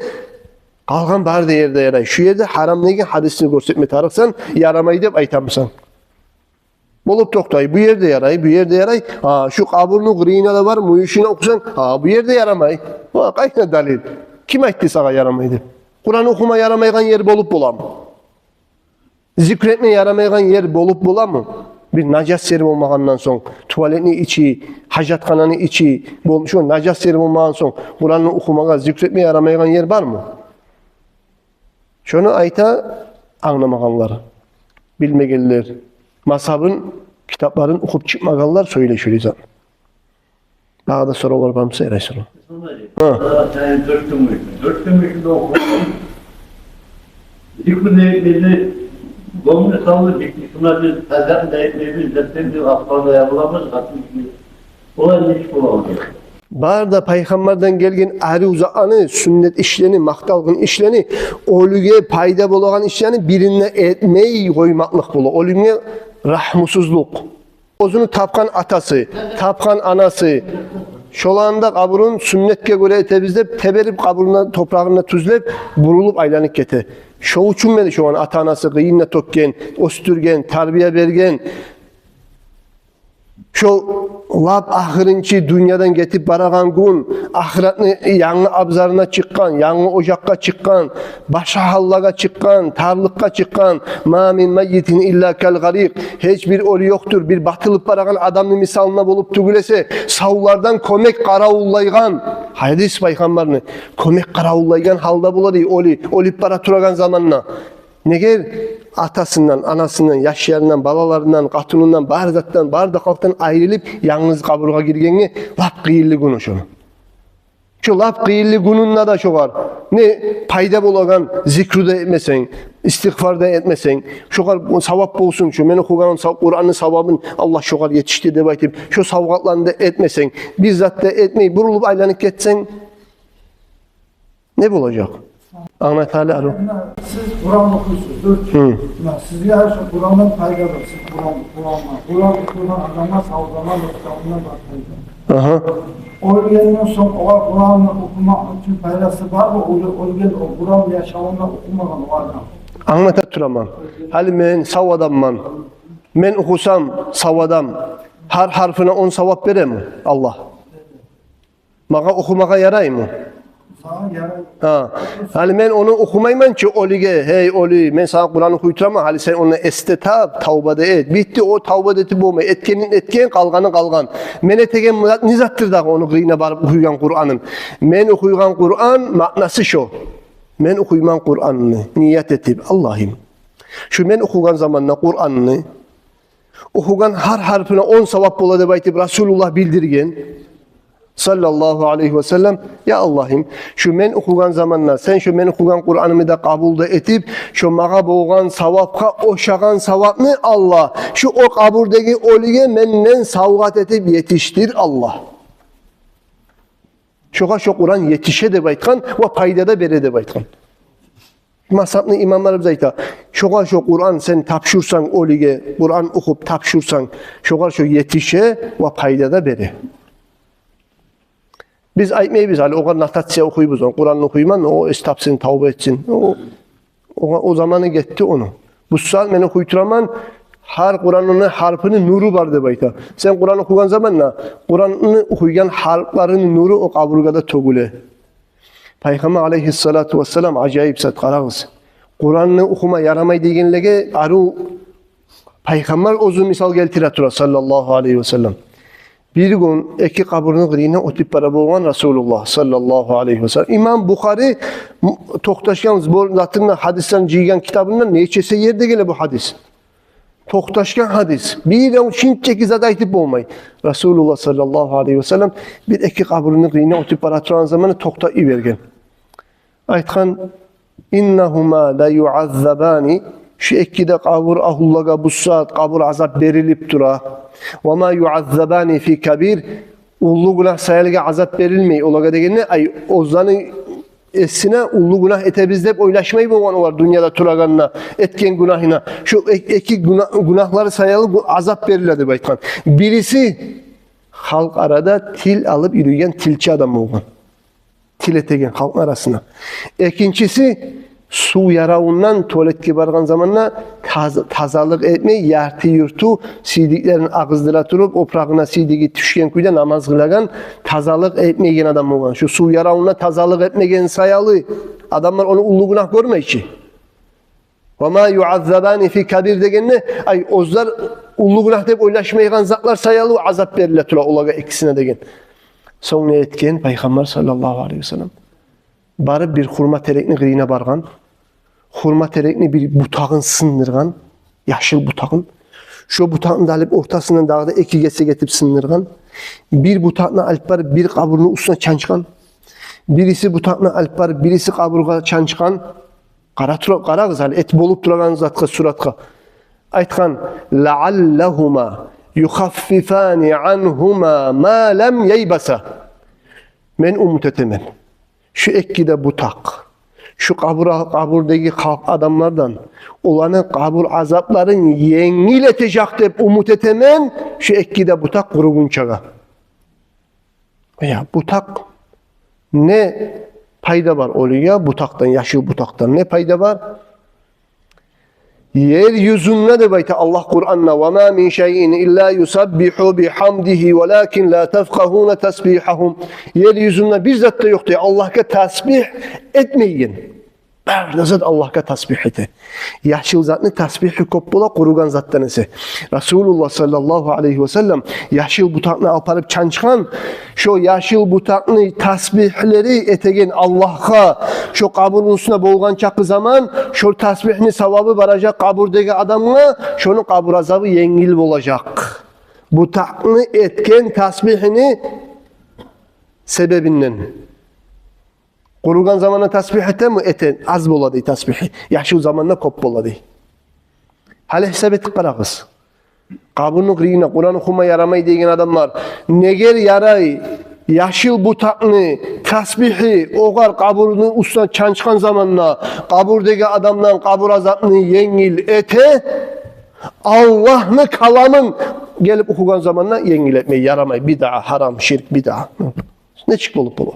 къалгъан бары да ерде ярай. Шу ерде гьарам деген гьадисни гёрсетме тарыкъсан, ярамай деп айтамысанг. Болуп токътай, бу ерде ярай, бу ерде ярай. Гьа, шу къабурну къырыйына да бар, мюйюшюне охусанг, гьа, бу ерде ярамай. Гьа, къайда далил? Ким айтды сагъа ярамай деп? Къуран охума ярамайгъан ер болуп боламы? Зикр этме ярамайгъан ер болуп боламы? Бир нажас ер болмагъандан сонг, туалетни ичи, гьажатхананы ичи, бол-, шо нажас ер болмагъан сонг, Къуранны охумагъа, зикр этме ярамайгъан ер бармы? Шону айта англамагъанлар, билмегенлер, мазгьабын, китапларын охуп чыкъмагъанлар сёйлей шулай зат. Дагъы да соравлар бармы, Сайрай сурав? Гьа. Дёрт де мюйюшюн, дёрт де мюйюшюн де охуп, зикр де этмейбиз, гёмюн салып, зикр суннат, таза да этмейбиз, зат этмейбиз, аспанда ябуламыз, къатын ичинде. Олар нечик бола? Бары да пайхаммардан гелген арив затланы, сюннет ишлени, макъталгъан ишлени оьлюге пайда болагъан ишлени бирин де этмей къоймакълыкъ бола. Оьлюге рагьмусузлукъ. Оьзюню тапгъан атасы, тапгъан анасы, шоланы да къабурун сюннетге гёре этебиз деп, теберип къабуруна, топурагъына тюзлеп, бурулуп айланып гете. Шо учун мени шоланы ата-анасы къыйын да тёкген, оьсдюрген, тарбия берген. Шо лап ахырынчы дюньядан гетип барагъан гюн, ахыратны янгы абзарына чыкъгъан, янгы ожакъгъа чыкъгъан, башгъа гьаллагъа чыкъгъан, тарлыкъгъа чыкъгъан. «Ма мин маййитин илла кал гъарикъ». Гьеч бир оьлю ёкъдур, бир батылып барагъан адамны мисалына болуп тюгюл эсе, савлардан кёмек къаравуллайгъан. Гьадис пайхаммарны, кёмек къаравуллайгъан гьалда бола дей оьлю, оьлюп бара турагъан заманда. Неге? Атасындан, анасындан, яшларындан, балаларындан, къатынындан, бары затдан, бары да халкъдан айрылып, янгыз къабургъа гиргенге лап къыйынлы гюн о шону. Шо лап къыйынлы гюнюнде де шогъар не пайда болагъан зикру да этмесенг, истигъфар да этмесенг, шогъар савап болсун, шо мен охугъан сав-, Къуранны савабын Аллагь шогъар етишди деп айтып, шо савгъатланы да этмесенг, бир зат да этмей, бурулуп айланып гетсенг, не болажакъ? Англат гьали, арив. Муна сиз Къуран охуйсуз, дёрт. Гьы. Муна сизге гьар шо Къурандан пайда бар. Сиз Къуран, Къурандан, Къуран охуйгъан адамгъа сав заман, оьз заманында бар пайда. Агьа. Оьлгенден сонг огъар Къуранны охумакъ учун пайдасы бармы? Оьле-, оьлген о Къуран яшавунда охумагъан о адам. Англата тураман. Гьали мен сав адамман. Мен охусам, сав адам, гьар гьарфына он савап береми Аллагь? Магъа охумагъа яраймы? Сагъа ярай. Гьа. Гьали мен ону охумайман чы оьлюге: «Гьей оьлю, мен сагъа Къуран охуй тураман, гьали сен ону эсде тап, тавба да эт». Битди, о тавба да этип болмай. Этгенин этген, къалгъаны къалгъан. Мен этеген зат не затдыр дагъы, ону къырыйына барып охуйгъан Къуранын? Мен охуйгъан Къуран маънасы шо. Мен охуйман Къуранны, ният этип, Аллагьым, шу мен охугъан заманда Къуранны, охугъан гьар гьарпына он савап бола деп айтып Расулуллагь билдирген, саллаллагьу алайгьи ва саллам. Я Аллагьым, шу мен охугъан заманда сен шу мен охугъан Къуранымны да къабул да этип, шу магъа болгъан савапгъа ошагъан савапны, Аллагь, шу о къабурдагъы оьлюге менден савгъат этип етишдир, Аллагь. Шогъар шо Къуран етише деп айтгъан ва пайда да бере деп айтгъан. Мазгьабны имамларыбыз айта, шогъар шо Къуран сен тапшурсанг оьлюге, Къуран охуп тапшурсанг, шогъар шо етише ва пайда да бере. Биз айтмайбыз, гьали огъар нотация охуйбуз, о Къуранны охуйман, о эс тапсын, тавба этсин. О, о, о заманы гетди ону. Бу сагьат мен охуй тураман, гьар Къуранны гьарпыны нуру бар деп айта. Сен Къуран охугъан заманда Къуранны охуйгъан гьарпларыны нуру о къабургъа да тёгюле. Пайхаммар алайгьиссалату вассалам, ажайып зат, къарагъыз. Къуранны охума ярамай дегенлеге арив Пайхаммар оьзю мисал гелтире тура, саллаллагьу алайгьи ва саллам. Бир гюн эки къабурну къырыйына оьтюп бара болгъан Расулуллагь, саллаллагьу алайгьи ва саллам. Имам Бухари м-, токъташгъан сбор затында, гьадислени жыйгъан китабында нечесе ерде геле бу гьадис. Токъташгъан гьадис. Бир де шунчакъы зат айтып болмай. Расулуллагь, саллаллагьу алайгьи ва саллам, бир эки къабурну къырыйына оьтюп бара турагъан заманы токътап йиберген. Айтгъан: «Иннагьума ла юаззабани». Шу эки де къабур агьлулагъа бу сагьат къабур азап берилип тура. «Ва ма юаззабани фи кабир». Уллу гюнагь саялы азап берилмей олагъа дегенде, ай, оьзлени эсине уллу гюнагь этебиз деп ойлашмай болгъан олар дюньяда турагъанда этген гюнагьына. Шу э-, эки гюна-, гюнагьлары саялы гю-, азап бериле деп айтгъан. Бириси халкъ арада тил алып юрюйген тилчи адам болгъан. Тил этеген халкъны арасына. Экинчиси, сув яравундан туалетге баргъан заманда таз-, тазалыкъ этмей, ярты-юрту сийдиклерин агъыздыра туруп, опурагъына сийдиги тюшген кюйде намаз къылагъан, тазалыкъ этмейген адам болгъан. Шу сув яравунда тазалыкъ этмеген саялы адамлар ону уллу гюнагь гёрмей чи. «Ва ма юаззабани фи кабир» дегенде, ай, оьзлер уллу гюнагь деп ойлашмайгъан затлар саялы азап бериле тура олагъа экисине деген. Сонг не этген Пайхаммар, саллаллагьу алайгьи ва саллам? Барып бир хурма терекни къырыйына баргъан. Хурма терекни бир бутагъын сындыргъан, яшыл бутагъын. Шо бутакъны да алып, ортасындан дагъы да эки гесек этип сындыргъан. Бир бутакъны алып барып бир къабурну уьстюне чанчгъан. Бириси бутакъны алып барып бириси къабургъа чанчгъан. Къара тура-, къарагъыз гьали, эт болуп турагъан затгъа, суратгъа. Айтгъан: «Лааллагьума юхаффифани ангьума ма лам яйбаса». Мен умут этемен, шу эки де бутакъ шу къабур, къабурдагъы халкъ адамлардан оланы къабур азапларын енгил этежек деп умут этемен, шу эки де бутакъ къуругъунчагъа. Я, бутакъ, не пайда бар оьлюге бутакъдан, яшыл бутакъдан не пайда бар? Ер юзюнде, деп айта Аллагь Къуранда: «Ва ма мин шайин илла юсаббигьу бигьамдигьи, валакин ла тафкъагьуна тасбигьагьум». Ер юзюнде бир зат да ёкъ дей Аллагьгъа тасбигь этмейген. Бары да зат Аллагьгъа тасбигь эте. Яшыл затны тасбигьи кёп бола къуругъан затдан эсе. Расулуллагь, саллаллагьу алайгьи ва саллам, яшыл бутакъны алып барып чанчгъан, шо яшыл бутакъны тасбигьлери этеген Аллагьгъа, шо къабурну уьстюнде болгъан чакъы заман, шо тасбигьни савабы баражакъ къабурдагъы адамгъа, шону къабур азабы енгил болажакъ. Бутакъны этген тасбигьини себебинден. Къуругъан заманда тасбигь этеми? Эте, аз бола дей тасбигьи. Яшыл заманда кёп бола дей. Гьали гьисап этип къарагъыз. Къабурну къырыйына Къуран охума ярамай деген адамлар, негер ярай яшыл бутакъны тасбигьи огъар къабурну уьстюне чанчгъан заманда къабурдагъы адамдан къабур азапны енгил эте, Аллагьны каламын гелип охугъан заманда енгил этмей, ярамай, бидъа, гьарам, ширк, бидъа. Нечик болуп бола?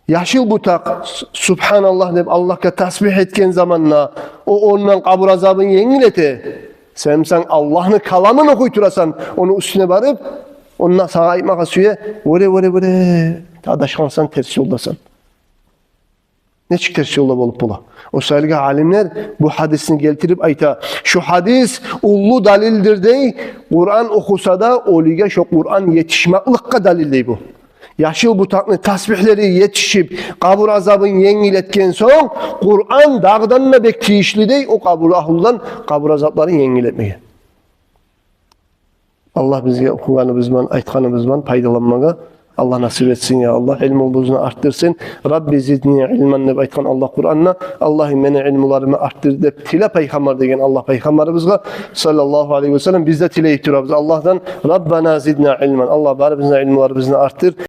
Яшыл бутакъ, с-, «Субгьаналлагь» деп Аллагьгъа тасбигь этген заманда, о ондан къабур азабын енгил эте. Сен, сен Аллагьны каламын охуй турасан, ону уьстюне барып, онда сагъа айтмагъа сюе: «Вёре, вёре, вёре, адашгъансан, терс ёлдасан». Нечик терс ёлда болуп бола? О саялы алимлер бу гьадисни гелтирип айта: шу гьадис уллу далилдир дей, Къуран охуса да оьлюге шо Къуран етишмекликге далил дей бу. Яшыл бутакъны тасбигьлери етишип, къабур азабын енгил этген сонг, Къуран дагъыдан да бек тийишли дей о къабур агьлудан къабур азапларын енгил этмеге. Аллагь бизге охугъаныбыздан, айтгъаныбыздан пайдаланмагъа Аллагь насип этсин, я Аллагь. Илмубузну артдырсын. «Рабби зидни илман» деп айтгъан Аллагь Къуранда. «Аллагьым, мени илмуларымны артдыр» деп тиле пайхаммар деген Аллагь пайхаммарыбызгъа, саллаллагьу алайгьи ва саллам. Биз де тилей турабыз Аллагьдан: «Раббана зидна илман». Аллагь, барыбызны да илмуларыбызны артдыр.